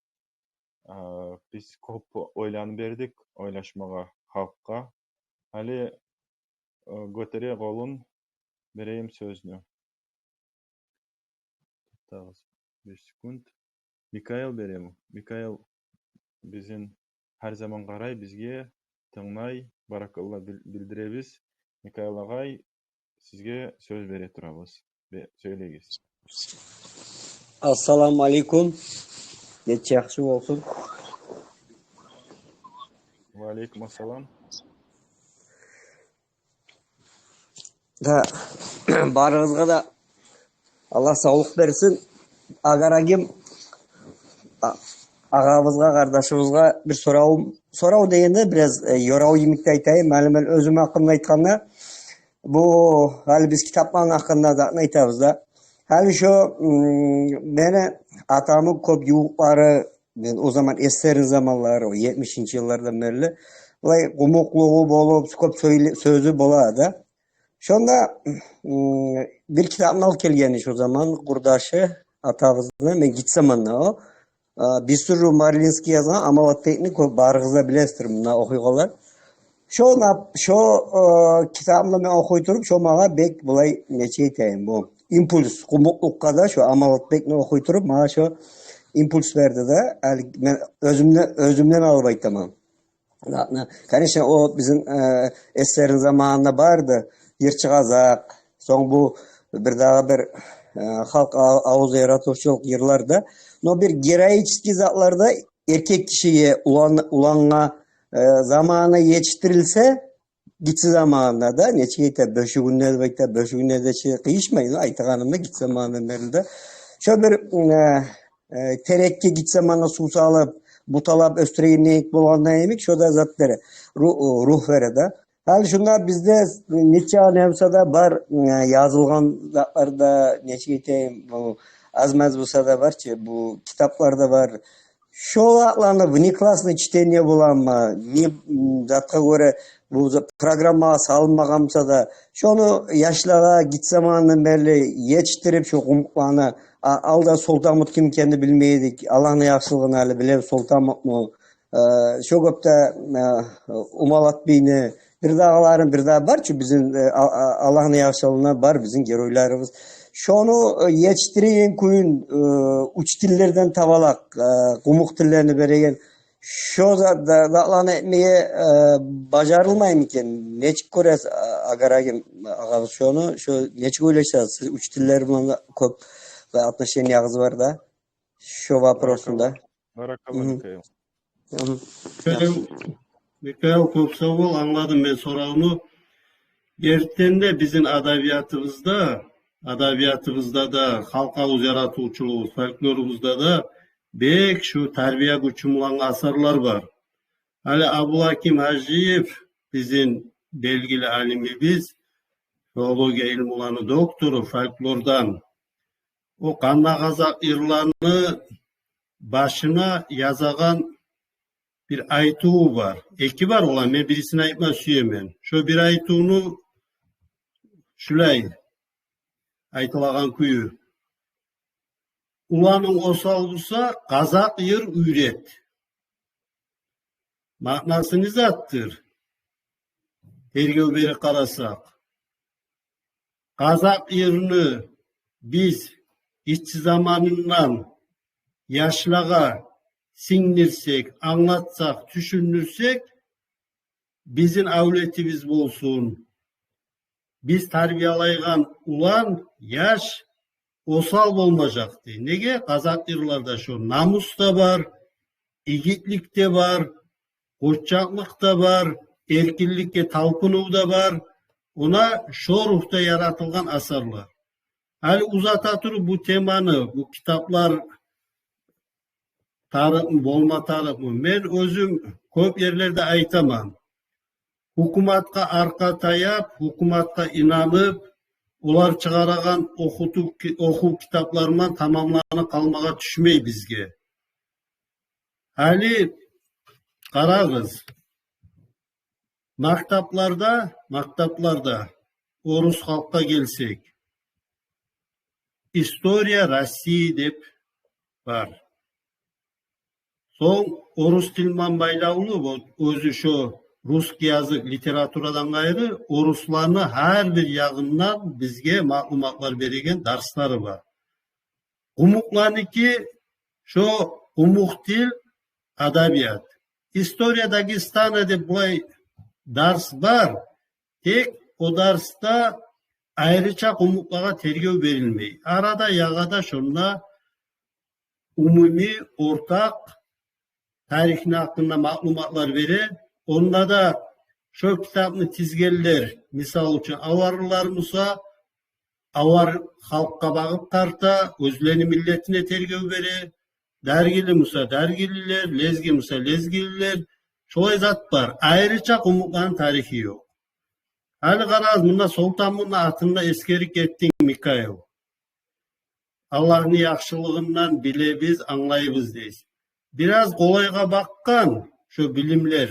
Э, биз кёп ойланып бердик ойлашмагъа халкъгъа. Гьали э, гётере къолун, берейим сёзню. Токътагъыз, беш секунд. Микаил береми? Микаил бизин гьар заман къарай бизге, тынглай, баракалла бил- билдиребиз. Микаил агъай, сизге сёз бере турабыз. Бе- сёйлегиз. Ассаламу алейкум. Гече яхшы болсун. Ва алейкум ассалам. Да, барыгъызгъа да Аллагь савлукъ берсин. Агарагим а- агъабызгъа, къардашыбызгъа бир сорав, сорав дегенде бираз э, ёрав йимик де айтайым. Гьали мен оьзюм гьакъымда айтгъанда, бу гьали биз китапланы гьакъында да айтабыз да. Гьали шо м, мени атамны кёп ювукълары, мен о заман эсерни заманлары, о етмишинчи йыллардан берли, булай къумукълугъу болуп, кёп сёйле- сёзю бола да. Шонда м, бир китапны алып гелген эди шо заман къурдашы атабызны, мен гиччи заманда о. А, Бисуру Марлинский язгъан Амалатбекни, кёп барыгъыз да билесиздир муна охуйгъанлар. Шо нап- шо э, китапны мен охуй туруп, шо магъа бек булай, нечик айтайым, бу импульс, къумукълукъгъа да шо Амалатбекни охуй туруп, магъа шо импульс берди да. Гьали мен оьзюмден, оьзюмден алып айтаман. Конечно, о бизин э, эсерни заманында барды, Йырчы Къазакъ, сонг бу бир дагъы бир э, халкъ а- авуз яратывчулукъ йырлар да. Но бир героический затлар да эркек кишиге, улан- улангъа э, заманына етишдирилсе, гиччи заманында да, нечик айта, бёшюгюнде деп айта, бёшюгюнде де чи къыйышмай, но айтагъанымда гиччи заманындан берли де. Шо бир э, э, терекге гиччи заманда сув салып, буталап оьсдюреген йимик болгъанда йимик, шо да зат бере, ру- ругь бере да. Гьали шунда бизде нече не буса да бар э, язылгъан затлар да, нечик айтайым, бу аз-маз буса да бар чы, бу китаплар да бар. Шо затланы внеклассный чтение боламы, не м, затгъа гёре бу за- программагъа салынмагъан буса да, шону яшлагъа гиччи заманындан берли етишдирип, шо къумукъланы, а- алда Солтанмут ким экенни билмей эдик, Аллагьны яхшылыгъына гьали билебиз Солтанмутну. Э, шо кёпде э, Умалат бийни, бир дагъыларын, бир дагъы бар чы бизин э, а- а- Аллагьны яхшылыгъына бар бизин геройларыбыз. Шону э, етишдиреген кюйюн э, учительлерден табалакъ э, къумукъ тиллени береген, шо за- да- затланы этмеге э, бажарылмаймы экен? Нечик гёресиз, а- Агарагим агъабыз, шону? Шо нечик ойлашасыз? Сиз учительлер булан да кёп отношениягъыз бар да. Шо вопросну да. Баракалла, баракалла, Мгм. Микаил. Мгм. Микаил, Яхшы. Микаил, кёп сав бол, англадым мен соравну. Гертиден де бизин адабиятыбызда, адабиятыбызда да, халкъ авуз яратывчулугъубуз, фольклорубузда да бек шу тарбия гючю булангъы асарлар бар. Гьали Абулаким Гьажиев, бизин белгили алимибиз, филология илмуланы доктору, фольклордан, о къандагъазакъ йырланы башына язагъан бир айтыву бар. Эки бар олар, мен бирисин айтма сюемен. Шо бир айтывну шулай айтылагъан кюю: Уланынг осал буса, къазакъ йыр уьйрет. Маънасы не затдыр? Тергев бере къарасакъ, къазакъ йырны биз гиччи заманындан яшлагъа сингдирсек, англатсакъ, тюшюндюрсек, бизин авлетибиз болсун, биз тарбиялайгъан улан, яш осал болмажакъ дей. Неге? Къазакъ йырларда шо намус да бар, игитлик де бар, къоччакълыкъ да бар, эркинликге талпынув да бар. Она шо ругьда яратылгъан асарлар. Гьали узата туруп бу теманы, бу китаплар тарыкъмы, болма тарыкъмы? Мен оьзюм кёп ерлерде айтаман. Гьукуматгъа аркъа таяп, гьукуматгъа инанып, олар чыгъарагъан охутув ки-, охув китапларман тамамланып къалмагъа тюшмей бизге. Гьали къарагъыз, мактапларда, мактапларда орус халкъгъа гелсек, «История России» деп бар. Сонг орус тилман байлавлу, вот, оьзю шо русский язык литературадан къайры, орусланы гьар бир ягъындан бизге маълуматлар береген дарслары бар. Къумукъланыки шо къумукъ тил, адабият. «История Дагестана» деп булай дарс бар. Тек о дарсда айрыча къумукълагъа тергев берилмей. Арада-ягъада шонда умумий, ортакъ тарихни гьакъында маълуматлар бере. Онда да шо китапны тизгенлер, мисал учун, аварлылар буса, авар халкъгъа багъып тарта, оьзлени миллетине тергев бере. Даргили буса даргилилер, лезги буса лезгилилер. Шолай зат бар. Айрыча къумукъланы тарихи ёкъ. Гьали къарагъыз, мунда Солтанмутну атын да эсгерип гетдинг, Микаил. Аллагьны яхшылыгъындан билебиз, англайбыз дейсиз. Бираз къолайгъа бакъгъан шо билимлер.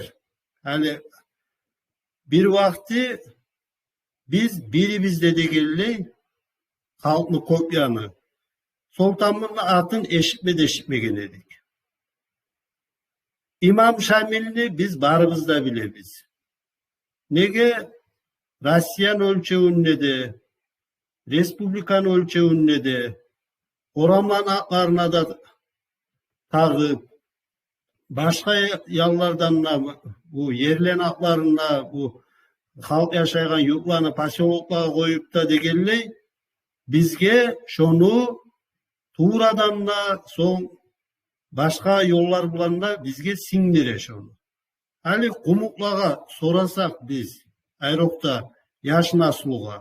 Гьали бир вакъти биз бирибиз де дегенлей, халкъны кёп яны, Солтанмутну атын эшитме де эшитмеген эдик. Имам Шамилни биз барыбыз да билебиз. Неге? Россияны оьлчевюнде де, республиканы оьлчевюнде де, орамланы атларына да тагъып, башгъа яллардан да, бу ерлени атларын да, бу халкъ яшайгъан юртланы посёлоклагъа къоюп да дегенлей, бизге шону туврадан да, сонг башгъа ёллар булан да бизге сингдире шону. Гьали къумукълагъа сорасакъ биз, айрокъда яш наслугъа,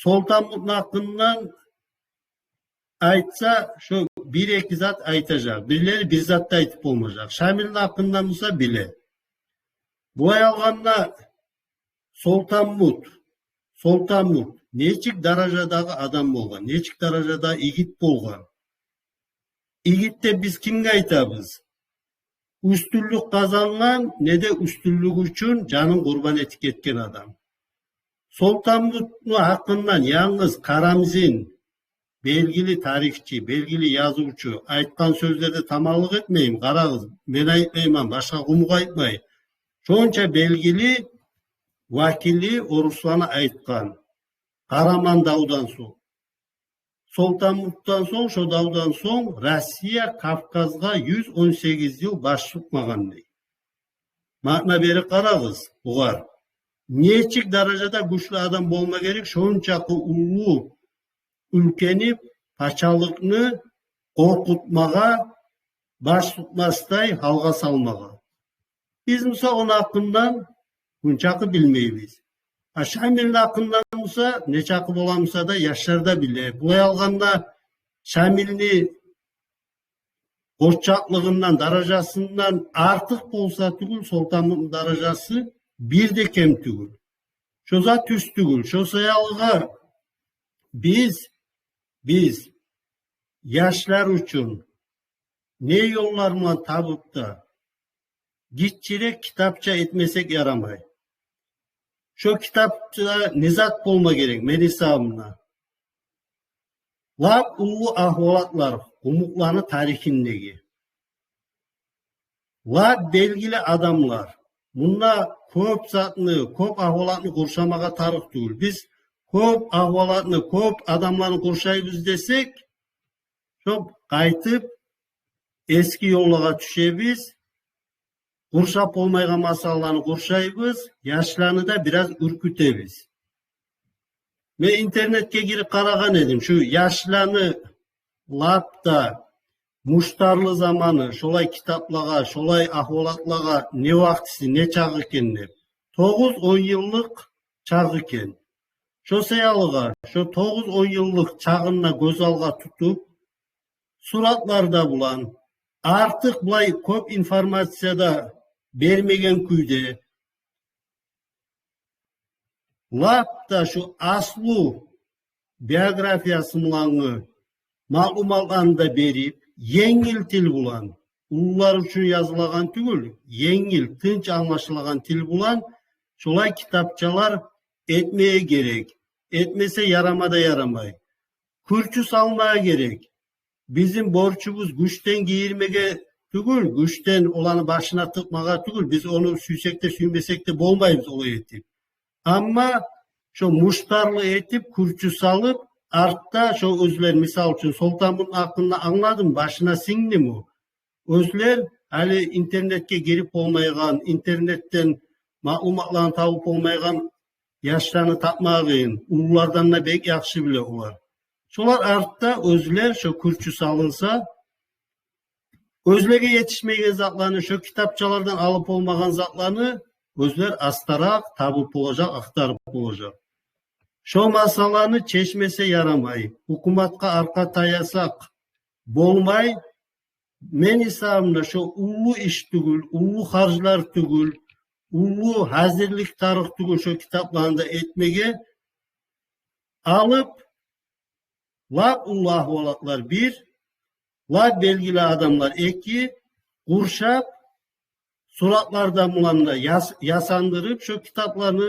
Солтанмутну гьакъындан айтса, шо бир-эки зат айтажакъ. Бирлери бир зат да айтып болмажакъ. Шамилни гьакъындан буса биле. Булай алгъанда, Солтанмут, Солтанмут нечик даражадагъы адам болгъан, нечик даражада игит болгъан? Игит деп биз кимге айтабыз? Уьстюнлюк къазангъан, не де уьстюнлюк учун жанын къурбан этип гетген адам. Солтанмутну гьакъындан янгыз Карамзин, белгили тарихчи, белгили язывчу, айтгъан сёзлерде таманлыкъ этмейим, къарагъыз, мен айтмайман, башгъа къумукъ айтмай. Шонча белгили вакили орусланы айтгъан. Къараман давдан сонг, Солтанмутдан сонг, шо давдан сонг Россия Кавказгъа юз он сегиз йыл баш тутмагъан дей. Маъна бере къарагъыз бугъар. Нечик даражада гючлю адам болма герек, шончакъы уллу уьлкени, пачалыкъны къоркъутмагъа, баш тутмасдай гьалгъа салмагъа. Биз буса ону гьакъындан мунчакъы билмейбиз. А Шамилни гьакъындан буса, нечакъы бола буса да, яшлар да биле. Булай алгъанда, Шамилни къоччакълыгъындан, даражасындан артыкъ болса тюгюл, Солтанмутну даражасы бир де кем тюгюл. Шо зат тюз тюгюл. Шо саялыгъа биз, биз яшлар учун не ёллар булан табып да, гиччирек китапча этмесек ярамай. Шо китапча не зат болма герек, мени гьисабымда? Лап уллу агьвалатлар, къумукъланы тарихиндеги. Лап белгили адамлар. Мунда кёп затны, кёп агьвалатны къуршамагъа тарыкъ тюгюл. Биз кёп агьвалатны, кёп адамланы къуршайбыз десек, шо къайтып эски ёллагъа тюшебиз, къуршап болмайгъан масъалаланы къуршайбыз, яшланы да бираз уьркютебиз. Мен интернетге гирип къарагъан эдим, шу яшланы лап да муштарлы заманы, шолай китаплагъа, шолай агьвалатлагъа не вакътиси, не чакъы экен деп. Тогъуз-он йыллыкъ чакъы экен. Шо саялыгъа, шо тогъуз-он йыллыкъ чагъын да гёз алгъа тутуп, суратлар да булан, артыкъ булай кёп информация да бермеген кюйде, лап да шу аслу биографиясы булангъы маълуматланы да берип, енгил тил булан, уллулар учун язылагъан тюгюл, енгил, тынч англашылагъан тил булан шолай китапчалар этмеге герек. Этмесе ярама да ярамай. Кюрчю салмагъа герек. Бизин борчубуз гючден гийирмеге тюгюл, гючден оланы башына тыкъмагъа тюгюл. Биз ону сюйсек де, сюймесек де болмайбыз олай этип. Амма шо муштарлы этип, кюрчю салып, артда шо оьзлер, мисал учун, Солтанмутну гьакъында англадым, башына сингдими? Оьзлер гьали интернетге гирип болмайгъан, интернетден маълуматланы табып болмайгъан яшланы тапмагъа къыйын, уллулардан да бек яхшы биле олар. Шолар артда оьзлер шо кюрчю салынса, оьзлеге етишмеген затланы, шо китапчалардан алып болмагъан затланы оьзлер астаракъ табып болажакъ, ахтарып болажакъ. Шо масъаланы чечмесе ярамай. Гьукуматгъа аркъа таясакъ болмай. Мени гьисабымда шо уллу иш тюгюл, уллу харжлар тюгюл, уллу гьазирлик тарыкъ тюгюл шо китапланы да этмеге. Алып, лап уллу агьвалатлар — бир, лап белгили адамлар — эки, къуршап, суратлардан булан да яс-, ясандырып, шо китапланы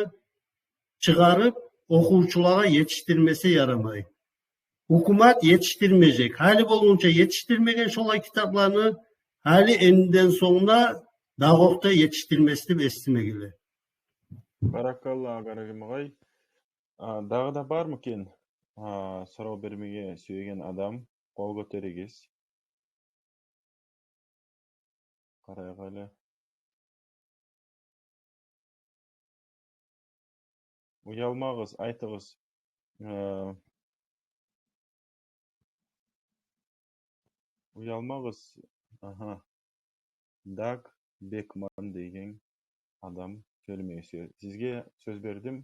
чыгъарып, охувчулагъа етишдирмесе ярамай. Гьукумат етишдирмежек. Гьали болгъунча етишдирмеген шолай китапланы, гьали эндиден сонг да дагъы окъ да етишдирмес деп эсиме геле. Баракалла, Агъарагим агъай. А, дагъы да бармы экен, а, сорав бермеге сюеген адам? Къол гётеригиз. Къарайыкъ гьали. Уялмагъыз, айтыгъыз. Э, уялмагъыз. Агьа. Даг Бекман деген адам сёйлемеге сюе. Сизге сёз бердим.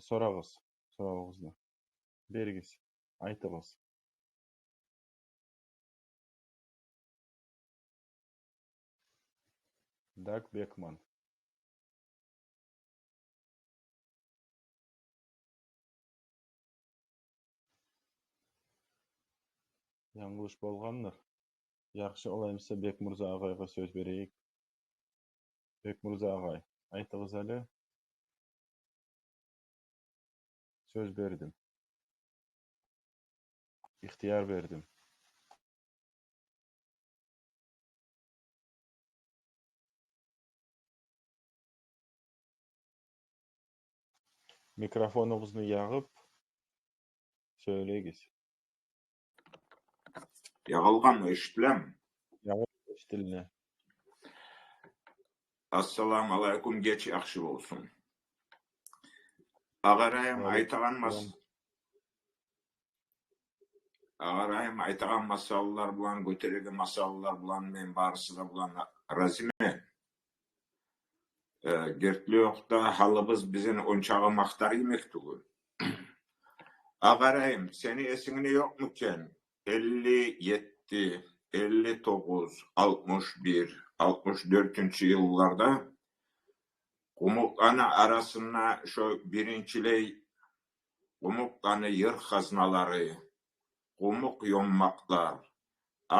Сорагъыз соравугъузну. Беригиз, айтыгъыз. Даг Бекман. Янгылыш болгъандыр. Яхшы, олай буса Бекмурза агъайгъа сёз берейик. Бекмурза агъай, айтыгъыз гьали. Сёз бердим. Ихтияр бердим. Микрофонугъузну ягъып сёйлегиз. Ягъылгъанмы, эшитилеми? Ягъылды, эшитилди. Ассаламу алайкум, геч яхшы болсун. Агъарайым, айтагъан мас-, агъарайым, айтагъан масъалалар булан, гётереген масъалалар булан мен барысы да булан разимен. Э, гертилей-окъда, гьалыбыз бизин ончакъы мактар йимик тюгюл. Агъарайым, сени эсингде ёкъму экен, элли етти, элли тогъуз, алтмыш бир, алтмыш дёртюнчю йылларда къумукъланы арасында шо биринчилей къумукъланы йыр хазналары, къумукъ ёммакълар,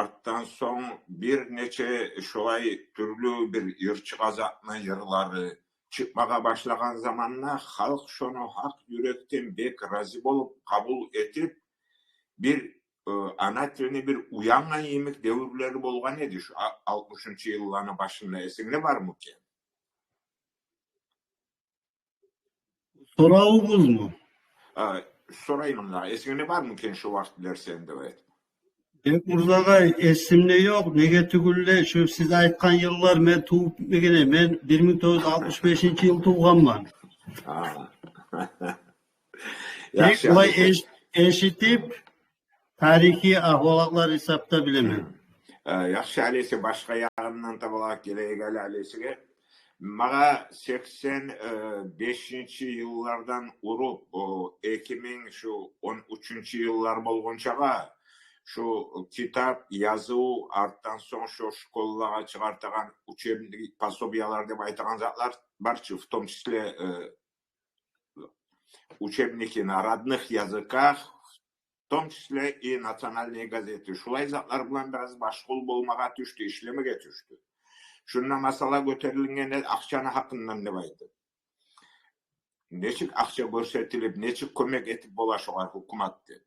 артдан сонг бир нече шолай тюрлю бир йырчыкъ затны йырлары чыкъмагъа башлагъан заманда, халкъ шону гьакъ юрекден бек рази болуп, къабул этип, бир э, ана тилине бир уянгъан йимик девюрлери болгъан эди шу а-, алтмышынчы йылланы башында. Эсингде бармы экен? Соравугъузму? А, сорайман да, эсингде бармы экен шу вакътилер сени деп айтып? Бекмурзагъай, эсимде ёкъ. Неге тюгюл де, шу сиз айтгъан йыллар мен тувуп битмеген эмен. Мен бир минг тогъуз юз алтмыш бешинчи йыл тувгъанман. А. Тек яхшы, булай яхшы. Эш-, эшитип, тарихи агьвалатлар гьисапда билемен. Э, яхшы, алайса башгъа ягъындан таба гелейик гьали алайсагъа. Магъа сексен бешинчи йыллардан уруп, о, эки минг шу он уьчюнчю йыллар болгъунчагъа, шу китап, языв, артдан сонг шу школагъа чыгъартагъан учебник, пособиялар деп айтагъан затлар бар чы, в том числе, э, учебники на родных языках, в том числе и национальные газеты. Шулай затлар булан бираз машгъул болмагъа тюшдю, ишлемеге тюшдю. Шунда масъала гётерилгенде, акъчаны гьакъындан деп айтып. Нечик акъча гёрсетилип, нечик кёмек этип бола шогъар гьукумат деп.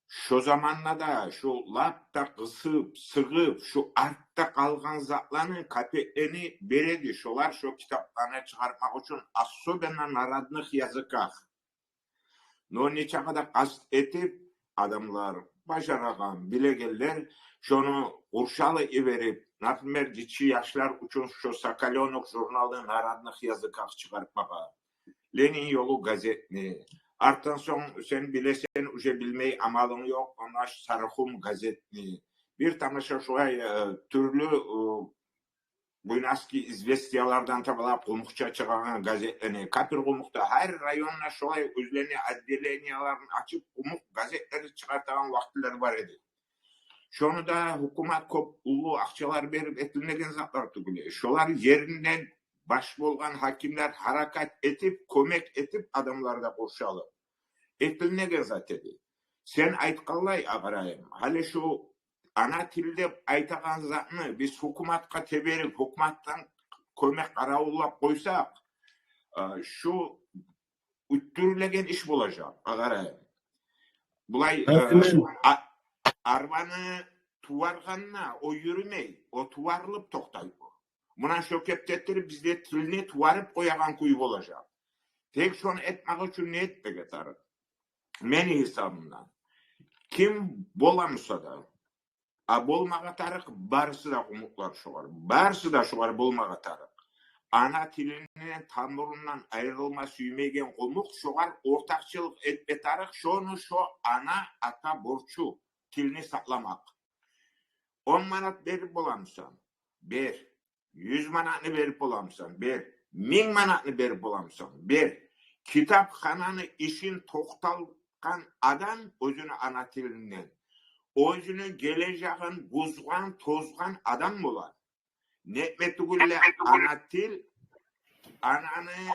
Шо заманда да шу лап да къысып, сыгъып, шу артда къалгъан затланы, капеклени бере эди. Шолар шо китапланы чыгъартмакъ учун, особенно на родных языках. Но нечакъы да къаст этип, адамлар, бажарагъан, билегенлер шону къуршалып йиберип, например, гиччи яшлар учун шо «Соколёнок» журналны на родных языках чыгъартмагъа, «Ленин ёлу» газетни, артдан сонг, сен билесен, уже билмей амалынг ёкъ, онда «Сарыхум» газетни, бир тамаша шулай, э, тюрлю, э, «Буйнакский известиялардан» таба къумукъча чыгъагъан газетлени, капир къумукъда, гьар районда шолай оьзлени отделенияларын ачып, къумукъ газетлени чыгъартагъан вакътилер бар эди. Шону да гьукумат кёп уллу акъчалар берип этилмеген затлар тюгюл. Шолар еринден баш болгъан гьакимлер гьаракат этип, кёмек этип, адамлар да къуршалып этилмеген зат эди. Сен айтгъанлай, агъарайым, гьали шу ана тил деп айтагъан затны биз гьукуматгъа теберип, гьукуматдан кёмек къаравуллап къойсакъ, э, шу уьттюрюлеген иш болажакъ, агъарайым. Булай, э, Гьа, мен а-, арбаны туваргъанда о юрюмей, о туварылып токътай о. Муна шо кепде этдирип, бизде тилни туварып къоягъан кюй болажакъ. Тек шону этмек учун не этмеге тарыкъ? Мени гьисабымдан, ким бола буса да, а болмагъа тарыкъ барысы да къумукълар шогъар. Барысы да шогъар болмагъа тарыкъ. Ана тилинден, тамурундан айрылма сюймейген къумукъ шогъар ортакъчылыкъ этме тарыкъ. Шону шо ана, ата борчу тилни сакъламакъ. Он манат берип бола буса, бер. Юз манатны берип бола буса, бер. Минг манатны берип бола буса, бер. Китапхананы ишин токътатгъан адам оьзюню ана тилинден, оьзюню гележегин бузгъан, тозгъан адам болар. Нетме тюгюл де, ана тил ананы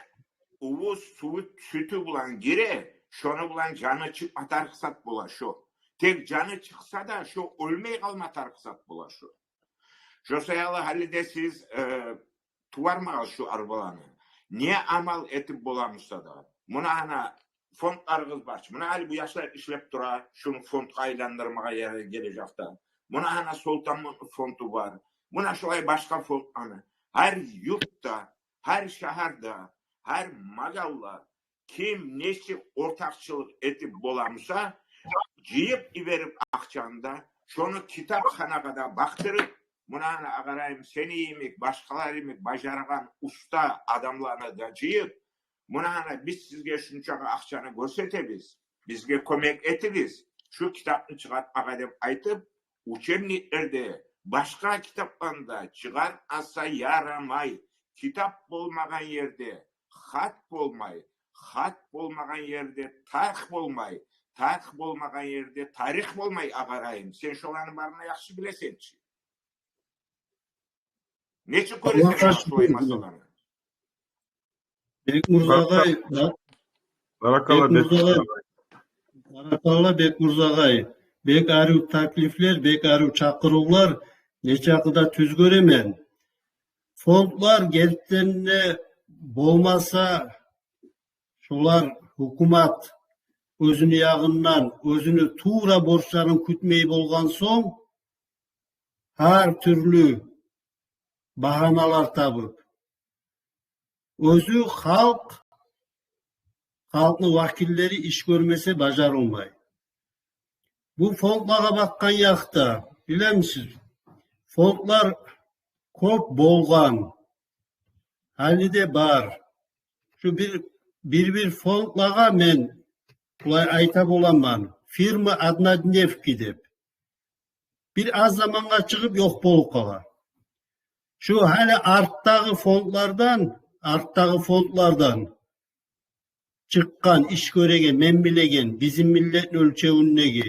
увуз суву, сютю булан гире, шону булан жаны чыкъма тарыкъ зат бола шо. Тек жаны чыкъса да, шо оьлмей къалма тарыкъ зат бола шо. Шо саялы гьали де сиз, э, тувармагъыз шу арбаланы. Не амал этип бола буса да. Муна гьана фондларыгъыз бар чы. Муна гьали бу яшлар ишлеп тура, шуну фондгъа айландырмагъа ярай гележекде. Муна гьана Солтанмутну фонду бар. Муна шулай башгъа фондланы. Гьар юртда, гьар шагьарда, гьар магьалла, ким нечик ортакъчылыкъ этип бола буса, жыйып йиберип акъчаны да, шону китапханагъа да бакъдырып, муна гьана, агъарайым, сени йимик, башгъалар йимик бажарагъан уста адамланы да жыйып, муна гьана, биз сизге шунчакъы акъчаны гёрсетебиз, бизге кёмек этигиз шу китапны чыгъартмагъа деп айтып, учебниклерде, башгъа китапларда чыгъармаса ярамай. Китап болмагъан ерде хат болмай, хат болмагъан ерде тарих болмай, тарих болмагъан ерде тарих болмай, агъарайым. Сен шоланы барын да яхшы билесен чи. Нечик гёресен шулай масъаланы? Бекмурзагъай, баракалла, Бекмурзагъай. Баракалла, Бекмурзагъай. Бек арив таклифлер, бек арив чакъырывлар, нечакъы да тюз гёремен. Фондлар гертиден де болмаса, шолар гьукумат оьзюню ягъындан оьзюню тувра борчларын кютмей болгъан сонг, гьар тюрлю багьаналар табып, оьзю халкъ, халкъны вакиллери иш гёрмесе бажарылмай. Бу фондлагъа бакъгъан якъда, билемисиз, фондлар кёп болгъан, гьали де бар. Шу бир, бир-бир фондлагъа мен булай айта боламан, фирма однодневки деп. Бир аз замангъа чыгъып ёкъ болуп къала. Шу гьали артдагъы фондлардан, артдагъы фондлардан чыкъгъан, иш гёреген, мен билеген, бизин миллетни оьлчевюндеги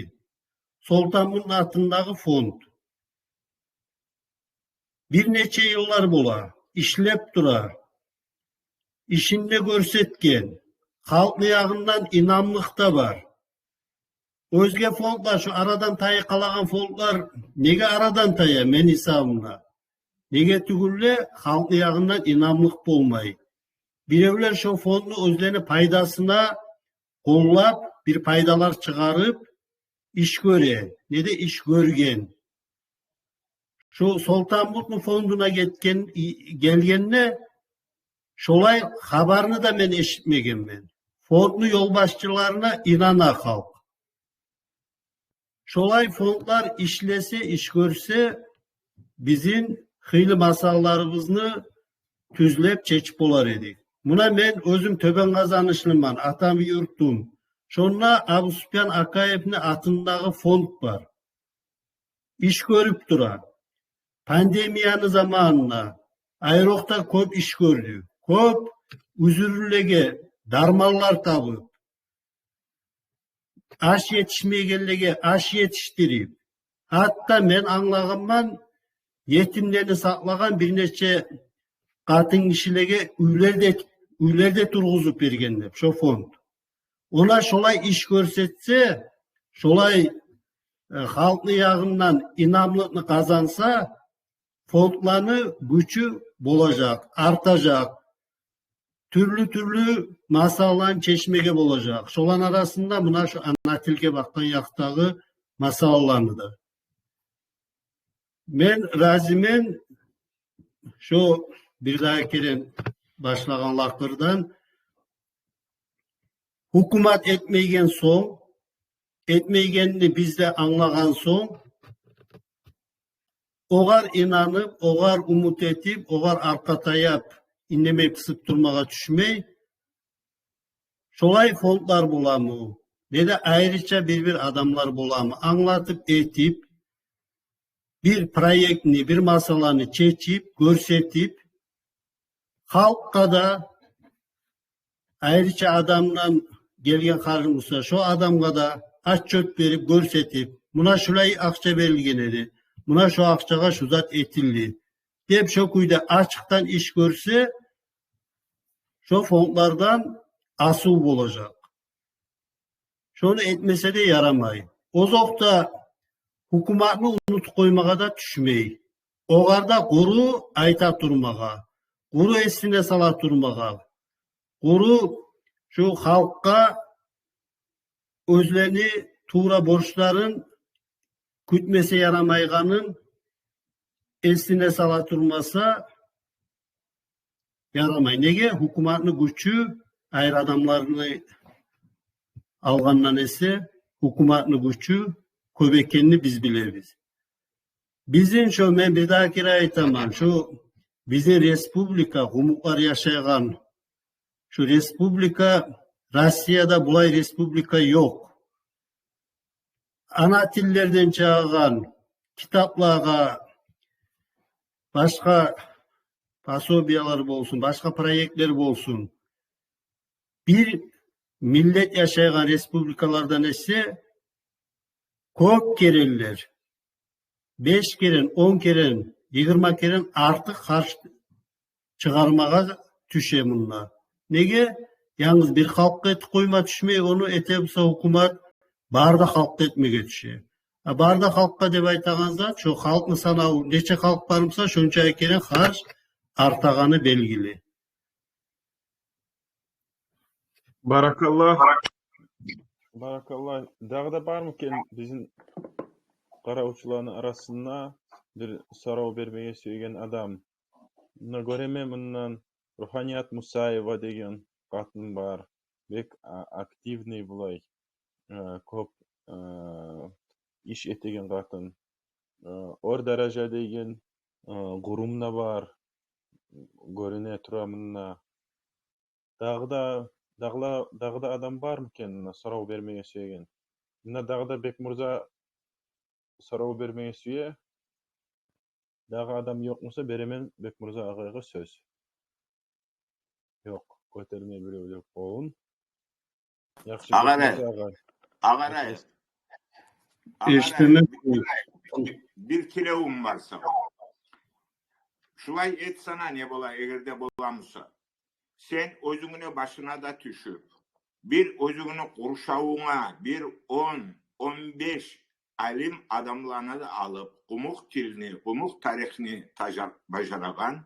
Солтанмутну атындагъы фонд. Бир нече йыллар бола, ишлеп тура. Ишин де гёрсетген, халкъны ягъындан инамлыкъ да бар. Оьзге фондлар, шу арадан тайып къалагъан фондлар неге арадан тая, мени гьисабымда? Неге тюгюл де халкъны ягъындан инамлыкъ болмай. Биревлер шо фондну оьзлени пайдасына къоллап, бир пайдалар чыгъарып, иш гёре, не де иш гёрген. Шу Солтанмутну фондуна гетген, и-, гелгенде, шолай хабарны да мен эшитмегенмен. Фондну ёлбашчыларына инана халкъ. Шолай фондлар ишлесе, иш гёрсе, бизин хыйлы масъалаларыбызны тюзлеп чечип болар эдик. Муна мен оьзюм тёбен къазанышлыман, атам юртум. Шонда Абусупиян Акаевни атындагъы фонд бар. Иш гёрюп тура. Пандемияны заманында айрокъда кёп иш гёрдю. Кёп уьзюрлюлеге дарманлар табып, аш етишмейгенлеге аш етишдирип, гьатта мен англагъанман, етимлени сакълагъан бир нече къатынгишилеге уьйлер де, уьйлер де тургъузуп берген деп, шо фонд. Она шолай иш гёрсетсе, шолай, э, халкъны ягъындан инамлыкъны къазанса, фондланы гючю болажакъ, артажакъ. Тюрлю-тюрлю масъалаланы чечмеге болажакъ. Шоланы арасында муна шу ана тилге бакъгъан якъдагъы масъалаланы да. Мен разимен шо бирдагъы керен башлагъан лакъырдан. Гьукумат этмейген сонг, этмейгенни биз де англагъан сонг, огъар инанып, огъар умут этип, огъар аркъа таяп, индемей пысып турмагъа тюшмей, шолай фондлар боламы, не де айрыча бир-бир адамлар боламы, англатып этип, бир проектни, бир масъаланы чечип, гёрсетип, халкъгъа да, айрыча адамдан гелген харжы буса, шо адамгъа да отчёт берип, гёрсетип, муна шулай акъча берилген эди, муна шо акъчагъа шу зат этилди деп, шо кюйде ачыкъдан иш гёрсе, шо фондлардан асув болажакъ. Шону этмесе де ярамай. Озокъда, гьукуматны унутуп къоймагъа да тюшмей. Огъар да къуру айта турмагъа, къуру эсине сала турмагъа, къуру шу халкъгъа оьзлени тувра борчларын кютмесе ярамайгъанын эсине сала турмаса, ярамай. Неге? Гьукуматны гючю, айры адамланы алгъандан эсе, гьукуматны гючю кёп экенни биз билебиз. Бизин шо, мен бирдагъы керен айтаман, шо бизин республика, къумукълар яшайгъан, шо республика, Россияда булай республика ёкъ. Ана тиллерден чыгъагъан китаплагъа, башгъа пособиялар болсун, башгъа проектлер болсун, бир миллет яшайгъан республикалардан эсе кёп керенлер, беш керен, он керен, йигирма керен артыкъ харж чыгъармагъа тюше мунда. Неге? Янгыз бир халкъгъа этип къойма тюшмей, ону эте буса гьукумат, бары да халкъгъа этмеге тюше. А бары да халкъгъа деп айтагъан зат, шо халкъны санаву нече халкъ бар буса, шонча керен харж артагъаны белгили. Баракалла. Баракалла. Дагъы да бармы экен бизин къаравчуланы арасында бир сорав бермеге сюеген адам? Муна гёремен, мундан Руханият Мусаева деген къатын бар. Бек а-, активный булай, э, кёп, э, иш этеген къатын. Э, Ор даража деген, э, къурум да бар. Гёрюне тура мунда. Дагъы да, дагъы да, дагъы да адам бармы экен муна сорав бермеге сюеген? Муна дагъы да Бекмурза сорав бермеге сюе. Дагъы адам ёкъ буса, беремен Бекмурза агъайгъа сёз. Ёкъ, гётермей биревлер къолун. Яхшы, агъарай, Бекмурза агъай. Агъарай. Яхшы. Агъарай, эшитемен. Бир, бир тилевюм бар сагъа. Шулай этсене, не бола, эгер де бола буса. Сен оьзюнгню башынга да тюшюп, бир оьзюнгню къуршавунга бир он, он беш алим адамланы да алып, къумукъ тилни, къумукъ тарихни тажар-, бажарагъан,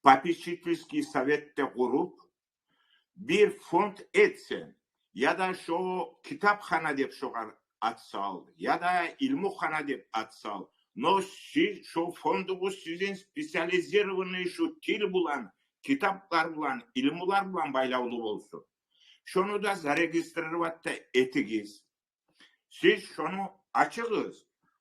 попечительский совет де къуруп, бир фонд этсенг, яда шо китапхана деп шогъар ат сал, яда илмухана деп ат сал. Но сиз, шо фондугъуз сизин специализированный шу тил булан, китаплар булан, илмулар булан байлавлу болсун. Шону да зарегистрировать да этигиз. Сиз шону ачыгъыз.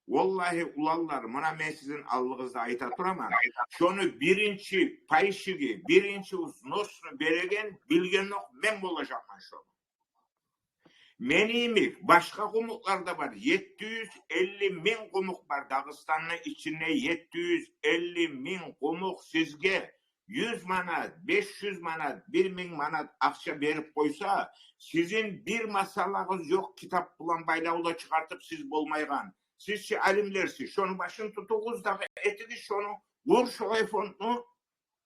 Валлагьи, уланлар, муна мен сизин алдыгъызда айта тураман. Шону биринчи пайщиги, биринчи взносну береген, билгенокъ мен болажакъман шону. Мени йимик башгъа къумукълар да бар. Етти юз элли минг къумукъ бар Дагъыстанны ичинде. Етти юз элли минг къумукъ сизге юз манат, беш юз манат, бир минг манат акъча берип къойса, сизин бир масъалагъыз ёкъ китап булан байлавлар чыгъартып сиз болмайгъан. Сиз чи алимлерсиз, шону башын тутугъуз дагъы, этигиз шону, къур шолай фондну.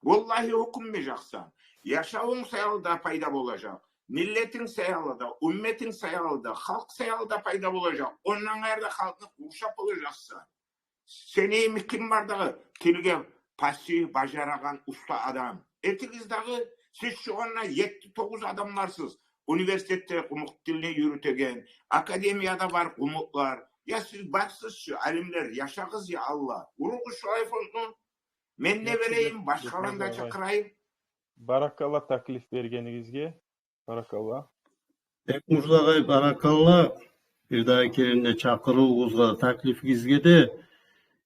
Валлагьи, гьёкюнмежексен. Яшавунг саялы да пайда болажакъ. Миллетинг саялы да, умметинг саялы да, халкъ саялы да пайда болажакъ. Ондан къайры да халкъны къуршап болажакъсан. Сени йимик ким бар дагъы тилге пассив бажарагъан уста адам? Этигиз дагъы, сиз шо онда етти-тогъуз адамларсыз. Университетде къумукъ тилни юрютеген, академияда бар къумукълар. Я сиз барсыз чы, алимлер, яшагъыз, я Аллагь. Къуругъуз шолай фондну. Мен де берейим, башгъаланы да чакъырайым. Баракалла таклиф бергенигизге. Баракалла. Бекмурза агъай, баракалла. Бир дагъы керен де чакъырывугъузгъа, таклифигизге де.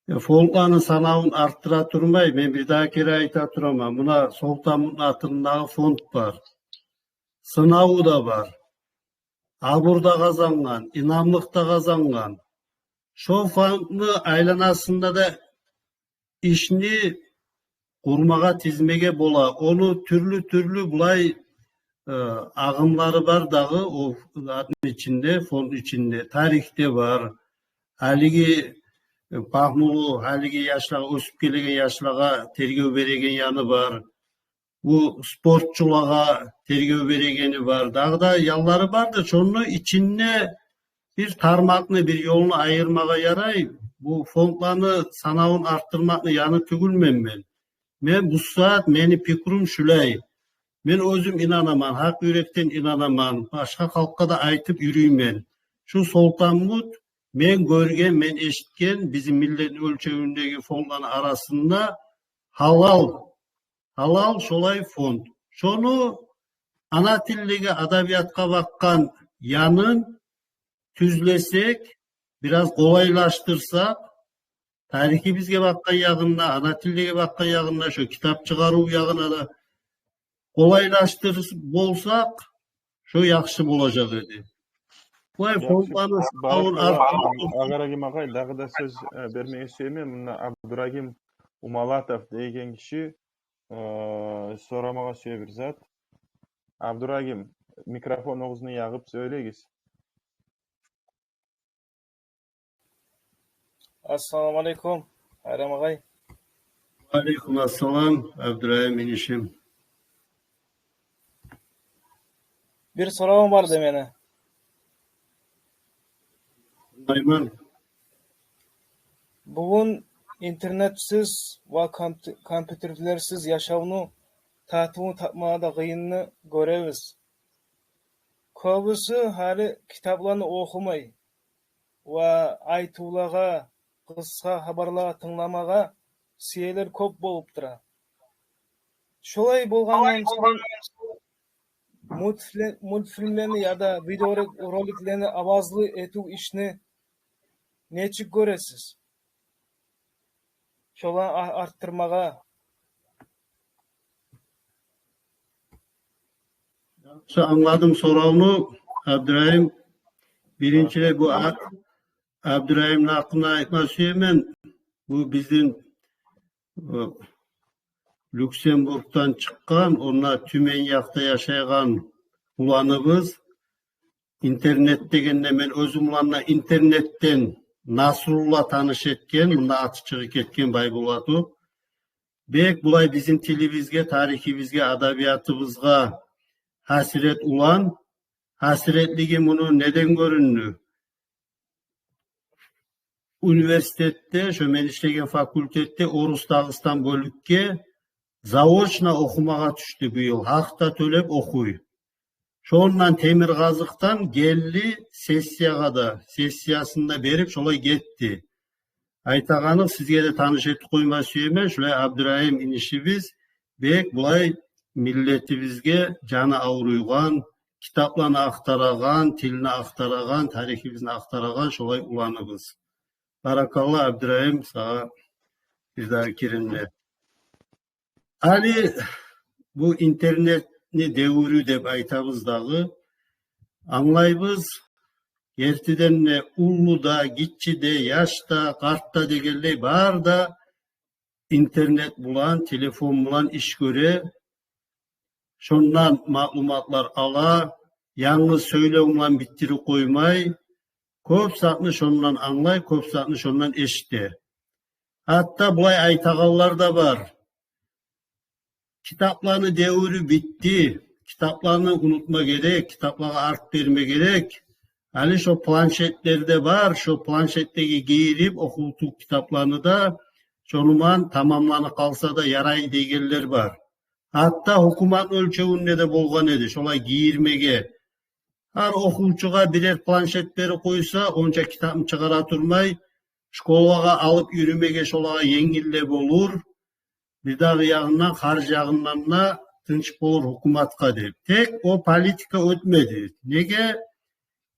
Э, фондланы санавун артдыра турмай, мен бир дагъы керен айта тураман. Муна Солтанмутну атындагъы фонд бар. Сынаву да бар. Абур да къазангъан, инамлыкъ да къазангъан. Шо фондну айланасында да ишни къурмагъа, тизмеге бола. Ону тюрлю-тюрлю булай, э, агъымлары бар дагъы о затны ичинде, фонд ичинде. Тарих де бар. Гьалиги, э, пагьмулу, гьалиги яшлагъа, оьсюп гелеген яшлагъа тергев береген яны бар. Бу спортчулагъа тергев берегени бар. Дагъы да янлары бар да, шону ичинде бир тармакъны, бир ёлну айырмагъа ярай. Бу фондланы санавун артдырмакъны яны тюгюлмен мен. Мен бу сагьат, мени пикрум шулай. Мен оьзюм инанаман, гьакъ юрекден инанаман, башгъа халкъгъа да айтып юрюймен. Шу Солтанмут, мен гёрген, мен эшитген, бизин миллетни оьлчевюндеги фондланы арасында гьалал, гьалал шолай фонд. Шону ана тилдеги адабиятгъа бакъгъан янын тюзлесек, бираз къолайлашдырсакъ, тарихибизге бакъгъан ягъында, ана тилдеги бакъгъан ягъында, шо китап чыгъарыв ягъына да къолайлашдырып болсакъ, шо яхшы болажакъ эди. Булай фондланы санавун артдырып. Баракалла, Агъарагим агъай, дагъы да сёз, э, бермеге сюемен. Мунда Абдурагим Умалатов деген гиши, э, сорамагъа сюе бир зат. Абдурагим, микрофонугъузну ягъып сёйлегиз. Ассаламу алейкум, Айрам агъай. Алейкум ассалам, Абдурагим инишим. Бир соравум бар эди мени. Тынглайман. Бугюн интернетсиз ва комп-, компьютерлерсиз яшавну татывун тапмагъа да къыйынны гёребиз. Кёбюсю гьали китапланы охумай ва айтывлагъа, къысгъа хабарлагъа тынгламагъа сюелер кёп болуп тура. Шолай болгъандан сонг мультфиле-, мультфильмлени яда видеороликлени авазлы этив ишни нечик гёресиз? Шоланы а-, артдырмагъа. Яхшы англадым соравну, Абдурайым. Биринчилей, бу а-, Абдурайымны гьакъында айтма сюемен. Бу бизин, э, Люксембургдан чыкъгъан, онда Тюмень якъда яшайгъан уланыбыз. Интернет дегенде, мен оьзюм уланына интернетден Насрулла таныш этген, мунда аты чыгъып гетген Байбулатов. Бек булай бизин тилибизге, тарихибизге, адабиятыбызгъа гьасирет улан. Гьасиретлиги муну неден гёрюндю? Университетде, шо мен ишлеген факультетде Орус Дагъыстан бёлюкге заочно охумагъа тюшдю бу йыл. Гьакъ да тёлеп охуй. Шондан, Темиркъазыкъдан гелди сессиягъа да, сессиясын да берип, шолай гетди. Айтагъаным, сизге де таныш этип къойма сюемен, шулай Абдурайым инишибиз бек булай миллетибизге жаны авруйгъан, китапланы ахтарагъан, тилни ахтарагъан, тарихибизни ахтарагъан шолай уланыбыз. Баракалла, Абдурайым, сагъа бирдагъы керен де. Гьали бу интернетни девюрю деп айтабыз дагъы. Англайбыз, гертиден де, уллу да, гиччи де, яш да, къарт да дегенлей, бары да интернет булан, телефон булан иш гёре. Шондан маълуматлар ала, янгыз сёйлев булан битдирип къоймай, кёп затны шондан англай, кёп затны шондан эшите. Гьатта булай айтагъанлар да бар: китапланы девюрю битди, китапланы унутма герек, китаплагъа арт берме герек. Гьали шо планшетлерде бар, шо планшетдеги гийирип охувтуп китапланы да, шону булан тамамланып къалса да ярай дегенлер бар. Гьатта гьукуматны оьлчевюнде де болгъан эди шолай гийирмеге. Гьар охувчугъа бирер планшет берип къойса, онча китапны чыгъара турмай, школагъа алып юрюмеге шолагъа енгиллей болур. Бирдагъы ягъындан, харж ягъындан да тынч болур гьукуматгъа деп. Тек о политика оьтмеди. Неге?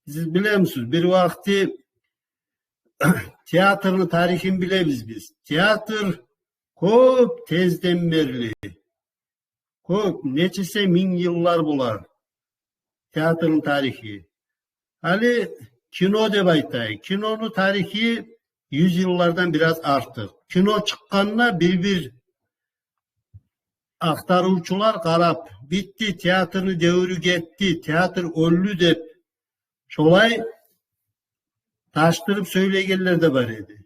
Сиз билемисиз, бир вакъти театрны тарихин билебиз биз. Театр кёп тезден берли, кёп, нечесе минг йыллар болар театрны тарихи. Гьали кино деп айтайыкъ. Кинону тарихи юз йыллардан бираз артыкъ. Кино чыкъгъанда бир-бир ахтарывчулар къарап, битди, театрны девюрю гетди, театр оьлдю деп, шолай ташдырып сёйлейгенлер де бар эди.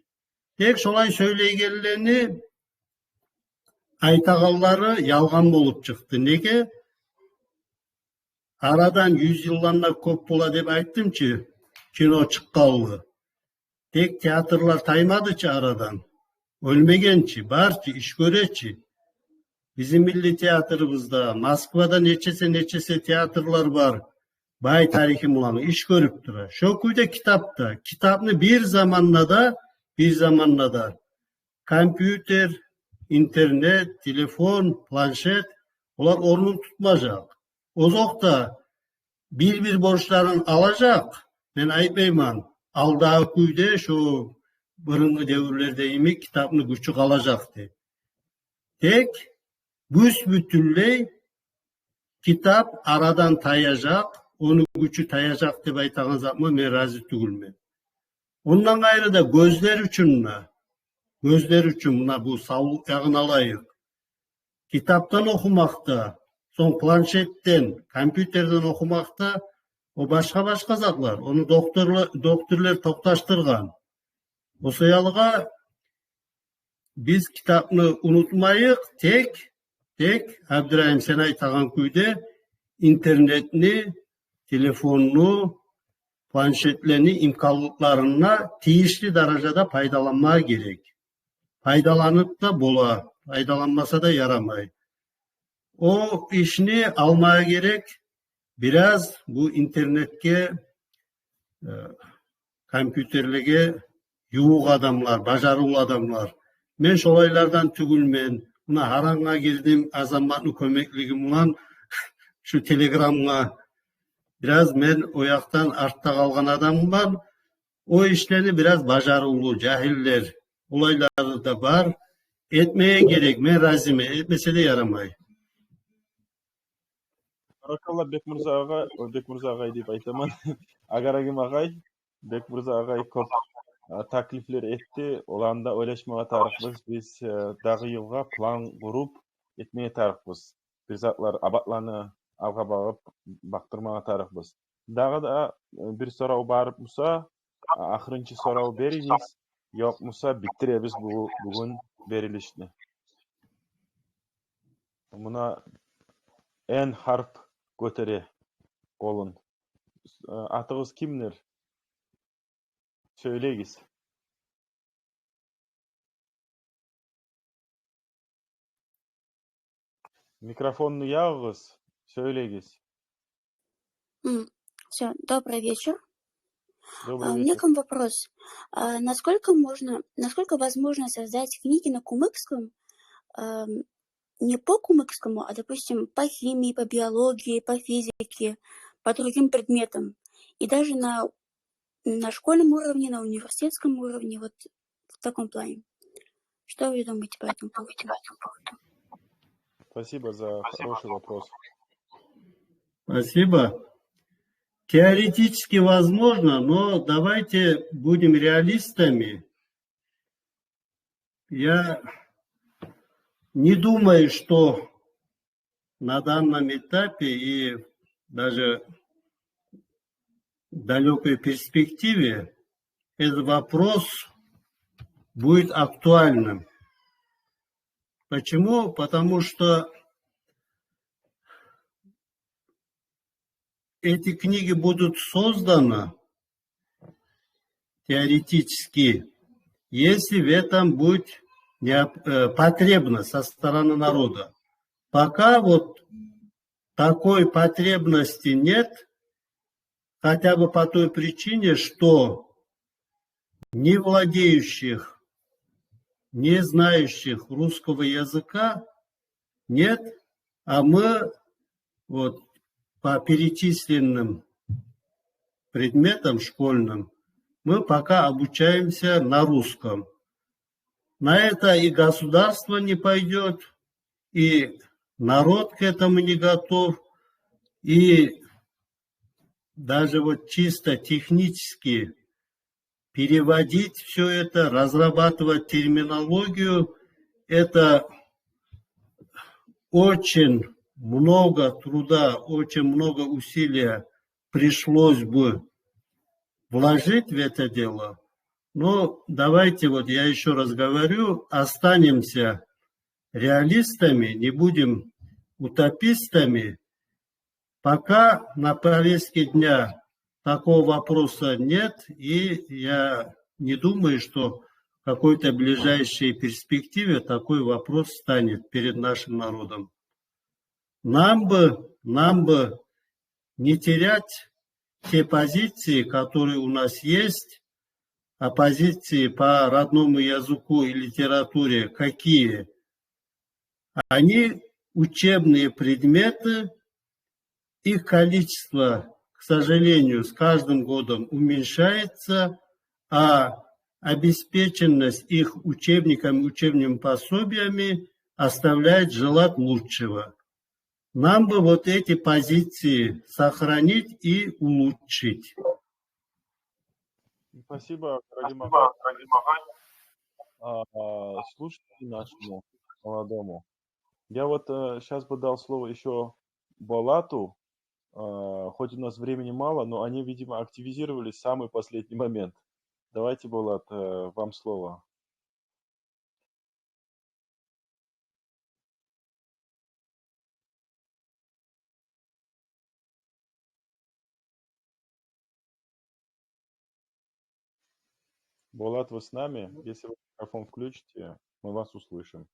Тек шолай сёйлейгенлени айтагъанлары ялгъан болуп чыкъды. Неге? Арадан юз йылдан да кёп бола деп айтдым чы кино чыкъгъанлы. Тек театрлар таймады чы арадан. Оьлмеген чи, бар чы, иш гёре чи. Бизин милли театрыбызда, Москвада нечесе-нечесе театрлар бар. Бай тарихи булан иш гёрюп тура. Шо кюйде китап да. Китапны бир заманда да, бир заманда да компьютер, интернет, телефон, планшет, олар орнун тутмажакъ. Озокъда, бир-бир борчларын алажакъ. Мен айтмайман, алдагъы кюйде, шо бурынгъы девюрлерде йимик китапны гючю къалажакъ деп. Тек бюс-бютюнлей китап арадан таяжакъ, ону гючю таяжакъ деп айтагъан затыма мен рази тюгюлмен. Ондан къайры да гёзлер учун да, гёзлер учун, муна бу савлукъ ягъын алайыкъ. Китапдан охумакъда, сонг планшетден, компьютерден охумакъда, о башгъа-башгъа затлар. Ону докторла-, докторлар токъташдыргъан. О саялы биз китапны унутмайыкъ, тек, тек, Абдурайым, сен айтагъан кюйде интернетни, телефонну, планшетлени имканлыкъларына тийишли даражада пайдаланмагъа герек. Пайдаланып да бола, пайдаланмаса да ярамай. О ишни алмагъа герек, бираз бу интернетге, э, компьютерлеге ювукъ адамлар, бажарывлу адамлар. Мен шолайлардан тюгюлмен. Муна гьарангъа гирдим, Азаматны кёмеклиги булан шу Телеграмгъа. Бираз мен о якъдан артда къалгъан адамман. О ишлени бираз бажарывлу, жагьиллер, олайлары да бар. Этмеге герек, мен разимен, этмесе де ярамай. Баракалла, Бекмурза агъай, ой, Бекмурза агъай деп айтаман. Агарагим агъай, Бекмурза агъай кёп, а, таклифлер этди. Оланы да ойлашмагъа тарыкъбыз. Биз, э, дагъы йылгъа план къуруп этмеге тарыкъбыз. Бир затлар абатланы алгъа багъып бакъдырмагъа тарыкъбыз. Дагъы да, э, бир сорав бар буса, а, ахырынчы сорав беригиз. Ёкъ буса, битдиребиз бу, бугюн берилишни. Муна Н гьарп гётере къолун. Э, атыгъыз кимдир? Сёйлегиз. Микрофонну ягъыгъыз, сёйлегиз. М, всё, добрый вечер. Добрый вечер. А, у меня к вам вопрос. А, насколько можно, насколько возможно создать книги на кумыкском, ам, не по кумыкскому, а, допустим, по химии, по биологии, по физике, по другим предметам? И даже на, на школьном уровне, на университетском уровне, вот в таком плане. Что вы думаете по этому поводу? Спасибо за хороший вопрос. Спасибо. Теоретически возможно, но давайте будем реалистами. Я не думаю, что на данном этапе и даже в далёкой перспективе этот вопрос будет актуальным. Почему? Потому что эти книги будут созданы теоретически, если в этом будет необ-, э, потребность со стороны народа. Пока вот такой потребности нет, хотя бы по той причине, что не владеющих, не знающих русского языка нет, а мы вот по перечисленным предметам школьным мы пока обучаемся на русском. На это и государство не пойдёт, и народ к этому не готов, и даже вот чисто технически переводить всё это, разрабатывать терминологию, это очень много труда, очень много усилия пришлось бы вложить в это дело. Но давайте, вот я ещё раз говорю, останемся реалистами, не будем утопистами. Пока на повестке дня такого вопроса нет, и я не думаю, что в какой-то ближайшей перспективе такой вопрос встанет перед нашим народом. Нам бы, нам бы не терять те позиции, которые у нас есть, а позиции по родному языку и литературе какие? Они учебные предметы, их количество, к сожалению, с каждым годом уменьшается, а обеспеченность их учебниками, учебными пособиями оставляет желать лучшего. Нам бы вот эти позиции сохранить и улучшить. Спасибо, Карагим агъай. А, а, слушателю нашему молодому. Я вот, э, щас бы дал слово ещё Болату. А, хоть у нас времени мало, но они, видимо, активизировались в самый последний момент. Давайте, Болат, э, вам слово. Болат, вы с нами? Если вы микрофон включите, мы вас услышим.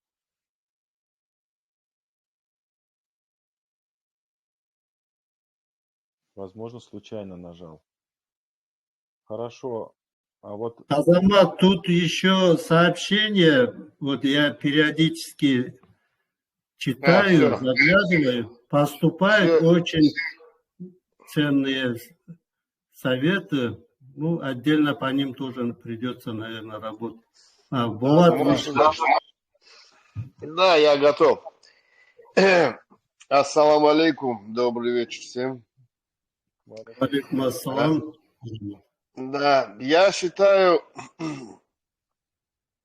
Возможно, случайно нажал. Хорошо. А вот Азамат, тут ещё сообщение, вот я периодически читаю, всё. Заглядываю, поступают Всё. Очень ценные советы. Ну, отдельно по ним тоже придётся, наверное, работать. А, Булат, вы что? Да, я готов. Ассаламу алейкум, добрый вечер всем. Алейкум ассалам. Да, я считаю,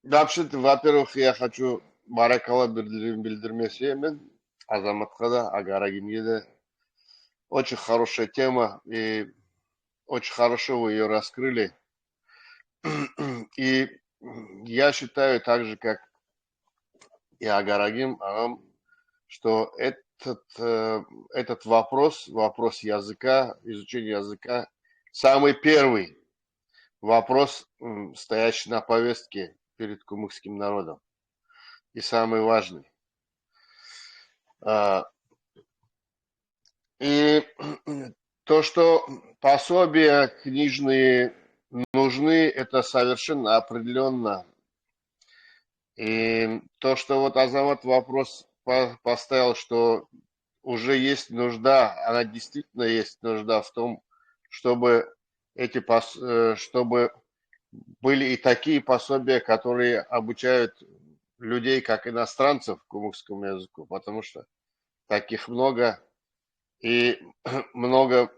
вообще-то, во-первых, я хочу баракалла билдирме сюемен Азаматгъа да, Агарагимге де. Очень хорошая тема, и очень хорошо вы её раскрыли. И я считаю так же, как и Агарагим, ам, что этот, э, этот вопрос, вопрос языка, изучения языка, самый первый вопрос, м, стоящий на повестке перед кумыкским народом. И самый важный. А, и то, что пособия книжные нужны, это совершенно определённо. И то, что вот Азамат вопрос по-, поставил, что уже есть нужда, она действительно есть нужда в том, чтобы эти пос-, э, чтобы были и такие пособия, которые обучают людей, как иностранцев, кумыкскому языку, потому что таких много, и много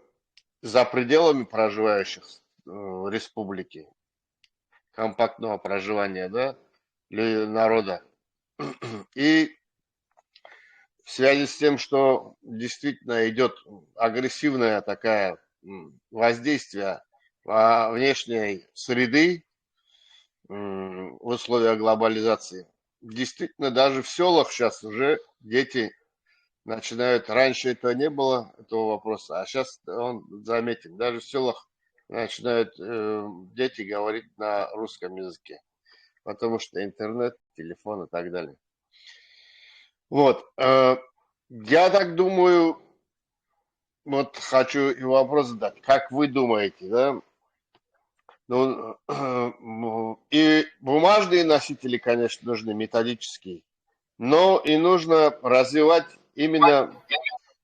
за пределами проживающих, э, республики, компактного проживания, да, лю-, народа. И в связи с тем, что действительно идёт агрессивное такое, м, воздействие, а, внешней среды, м, в условиях глобализации, действительно, даже в сёлах щас уже дети начинают, раньше этого не было, этого вопроса, а щас он заметен. Даже в сёлах начинают, э, дети говорить на русском языке, потому что интернет, телефон и так далее. Вот, э, я так думаю, вот хочу и вопрос задать. Как вы думаете, да? Ну, и бумажные носители, конечно, нужны, методические, но и нужно развивать именно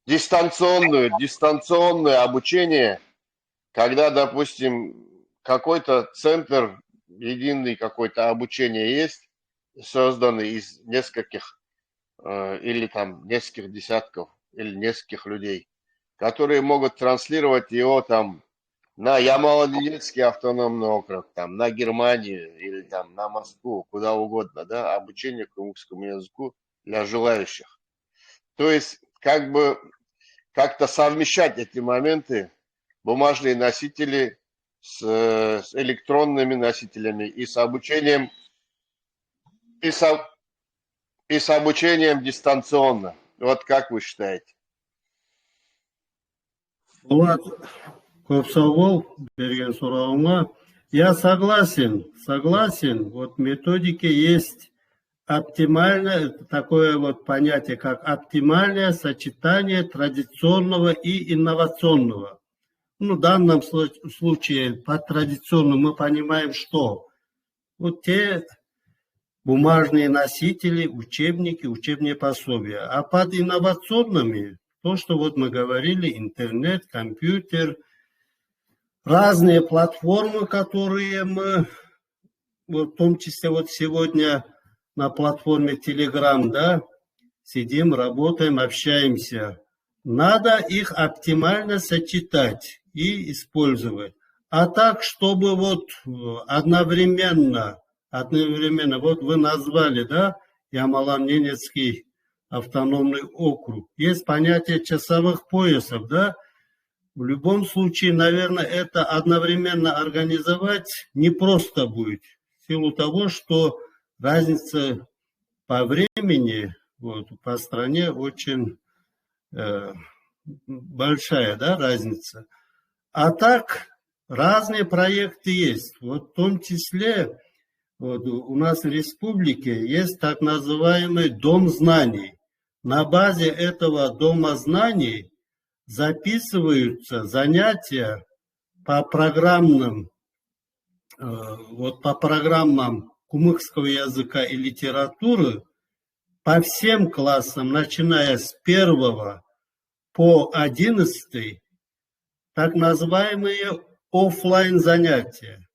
дистанционную, дистанционное обучение, когда, допустим, какой-то центр, единый какой-то обучение есть, созданный из нескольких, э, или там нескольких десятков, или нескольких людей, которые могут транслировать его там на Ямало-Ненецкий автономный округ, там, на Германию или там на Москву, куда угодно, да, обучение кумыкскому языку для желающих. То есть, как бы, как-то совмещать эти моменты, бумажные носители с, э, с электронными носителями и с обучением, и с об-, и с обучением дистанционно. Вот как вы считаете? Булат, кёп сав бол берген соравунга. Я согласен, согласен. Вот методика есть оптимальное, такое вот понятие, как оптимальное сочетание традиционного и инновационного. Ну, в данном слу-, случае под традиционным мы понимаем, что вот те бумажные носители, учебники, учебные пособия. А под инновационными то, что вот мы говорили, интернет, компьютер, разные платформы, которые мы, вот в том числе вот сегодня на платформе Telegram, да, сидим, работаем, общаемся. Надо их оптимально сочетать и использовать. А так, чтобы вот, э, одновременно, одновременно, вот вы назвали, да, Ямало-Ненецкий автономный округ. Есть понятие часовых поясов, да. В любом случае, наверное, это одновременно организовать непросто будет, в силу того, что разница по времени, вот, по стране очень, э, большая, да, разница. А так, разные проекты есть. Вот в том числе, вот, у нас в республике есть так называемый Дом знаний. На базе этого Дома знаний записываются занятия по программным, э, вот по программам кумыкского языка и литературы по всем классам, начиная с первого по одиннадцатый, так называемые офлайн занятия.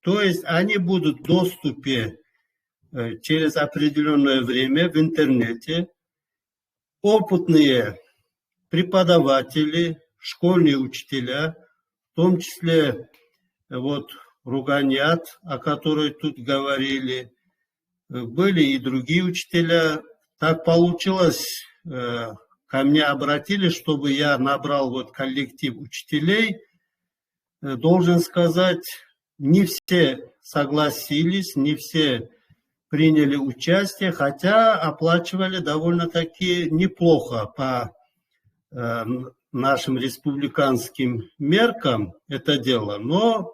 То есть они будут в доступе, э, через определённое время в интернете. Опытные преподаватели, школьные учителя, в том числе, э, вот Руганият, о которой тут говорили, э, были и другие учителя. Так получилось, э, ко мне обратились, чтобы я набрал вот коллектив учителей. Э, должен сказать, не все согласились, не все приняли участие, хотя оплачивали довольно-таки неплохо по, э, н-, нашим республиканским меркам это дело, но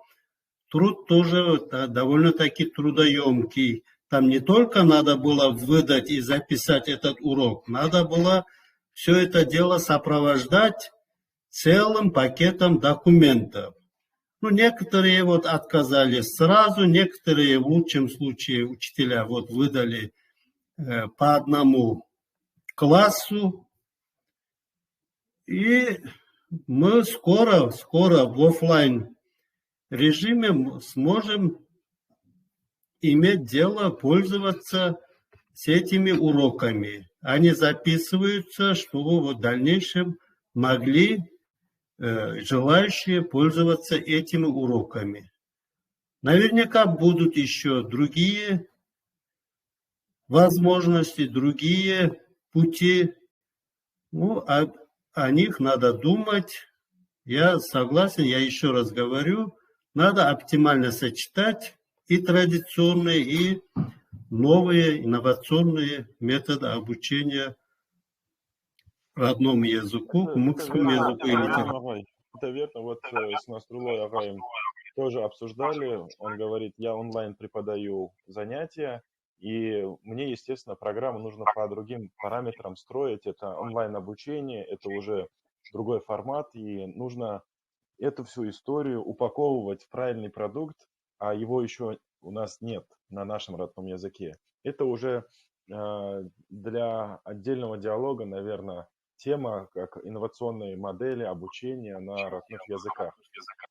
труд тоже, э, довольно-таки трудоёмкий. Там не только надо было выдать и записать этот урок, надо было всё это дело сопровождать целым пакетом документов. Ну, некоторые вот отказали сразу, некоторые в лучшем случае учителя вот выдали, э, по одному классу. И мы скоро, скоро в офлайн режиме м-, сможем иметь дело, пользоваться с этими уроками. Они записываются, чтобы в дальнейшем могли, э, желающие пользоваться этими уроками. Наверняка будут ещё другие возможности, другие пути. Ну, а о них надо думать. Я согласен, я ещё раз говорю, надо оптимально сочетать и традиционные, и новые инновационные методы обучения родному языку, кумыкскому языку и литературе. Это верно, Агъай. Это верно. Вот, э, с Насруллой агъайым тоже обсуждали. Он говорит: «Я онлайн преподаю занятия, и мне, естественно, программу нужно по другим параметрам строить. Это онлайн-обучение, это уже другой формат, и нужно эту всю историю упаковывать в правильный продукт, а его ещё у нас нет на нашем родном языке». Это уже, э, для отдельного диалога, наверное, тема, как инновационные модели обучения на родных языках.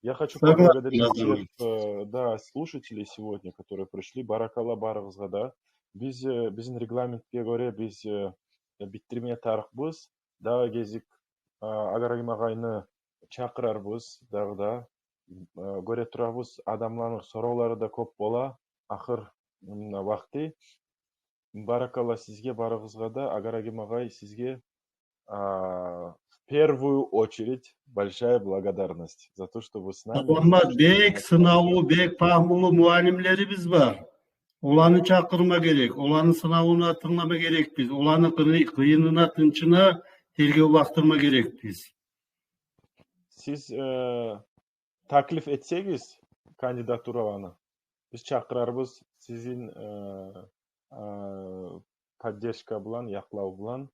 Я хочу поблагодарить всех, э, да, слушателей сегодня, которые пришли. Баракалла барыгъызгъа да. Биз, э, бизин регламентге гёре биз, э, битдирме тарыкъбыз. Дагъы гезик, э, Агарагим агъайны чакъырарбыз дагъы да. Э, гёре турабыз, адамланы соравлары да кёп бола. Ахыр, м, вакъти. Баракалла сизге, барыгъызгъа да. Агарагим агъай, сизге, а, в первую очередь большая благодарность за то, что вы с нами. Саламат бек сынавлу, бек пагьмулу муаллимлерибиз бар. Оланы чакъырма герек, оланы сынавуна тынглама герекбиз, оланы къыйы-, къыйынына, тынчына тергев бакъдырма герекбиз. Сиз, э, таклиф этсегиз кандидатураланы, биз чакъырарбыз сизин, э, э, поддержка булан, якълав булан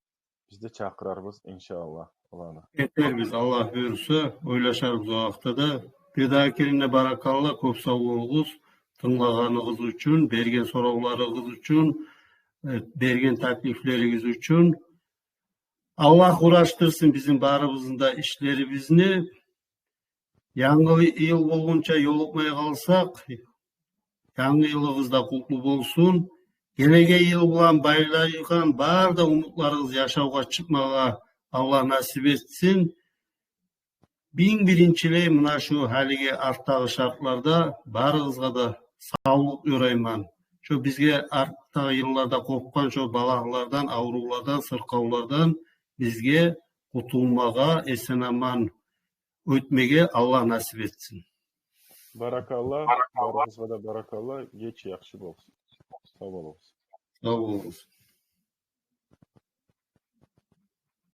биз де чакъырарбыз, иншааллагь, оланы. Этербиз, Аллагь буюрса, ойлашарбыз о гьакъда да. Бирдагъы керен де баракалла, кёп сав болугъуз тынглагъаныгъыз учун, берген соравларыгъыз учун, э, берген таклифлеригиз учун. Аллагь къурашдырсын бизин барыбызны да ишлерибизни. Янгы йыл болгъунча ёлукъмай къалсакъ, янгы йылыгъыз да къутлу болсун. Гелеген йыл булан байлайгъан бары да умутларыгъыз яшавгъа чыкъмагъа Аллагь насип этсин. Инг биринчилей муна шу гьалиги артдагъы шартларда барыгъызгъа да савлукъ ёрайман. Шу бизге артдагъы йылларда къопгъан шу балагьлардан, аврувлардан, сыркъавлардан бизге къутулмагъа, эсен-аман оьтмеге Аллагь насип этсин. Баракалла, барыгъызгъа да баракалла, гече яхшы болсун. Сав болугъуз. Сав болугъуз.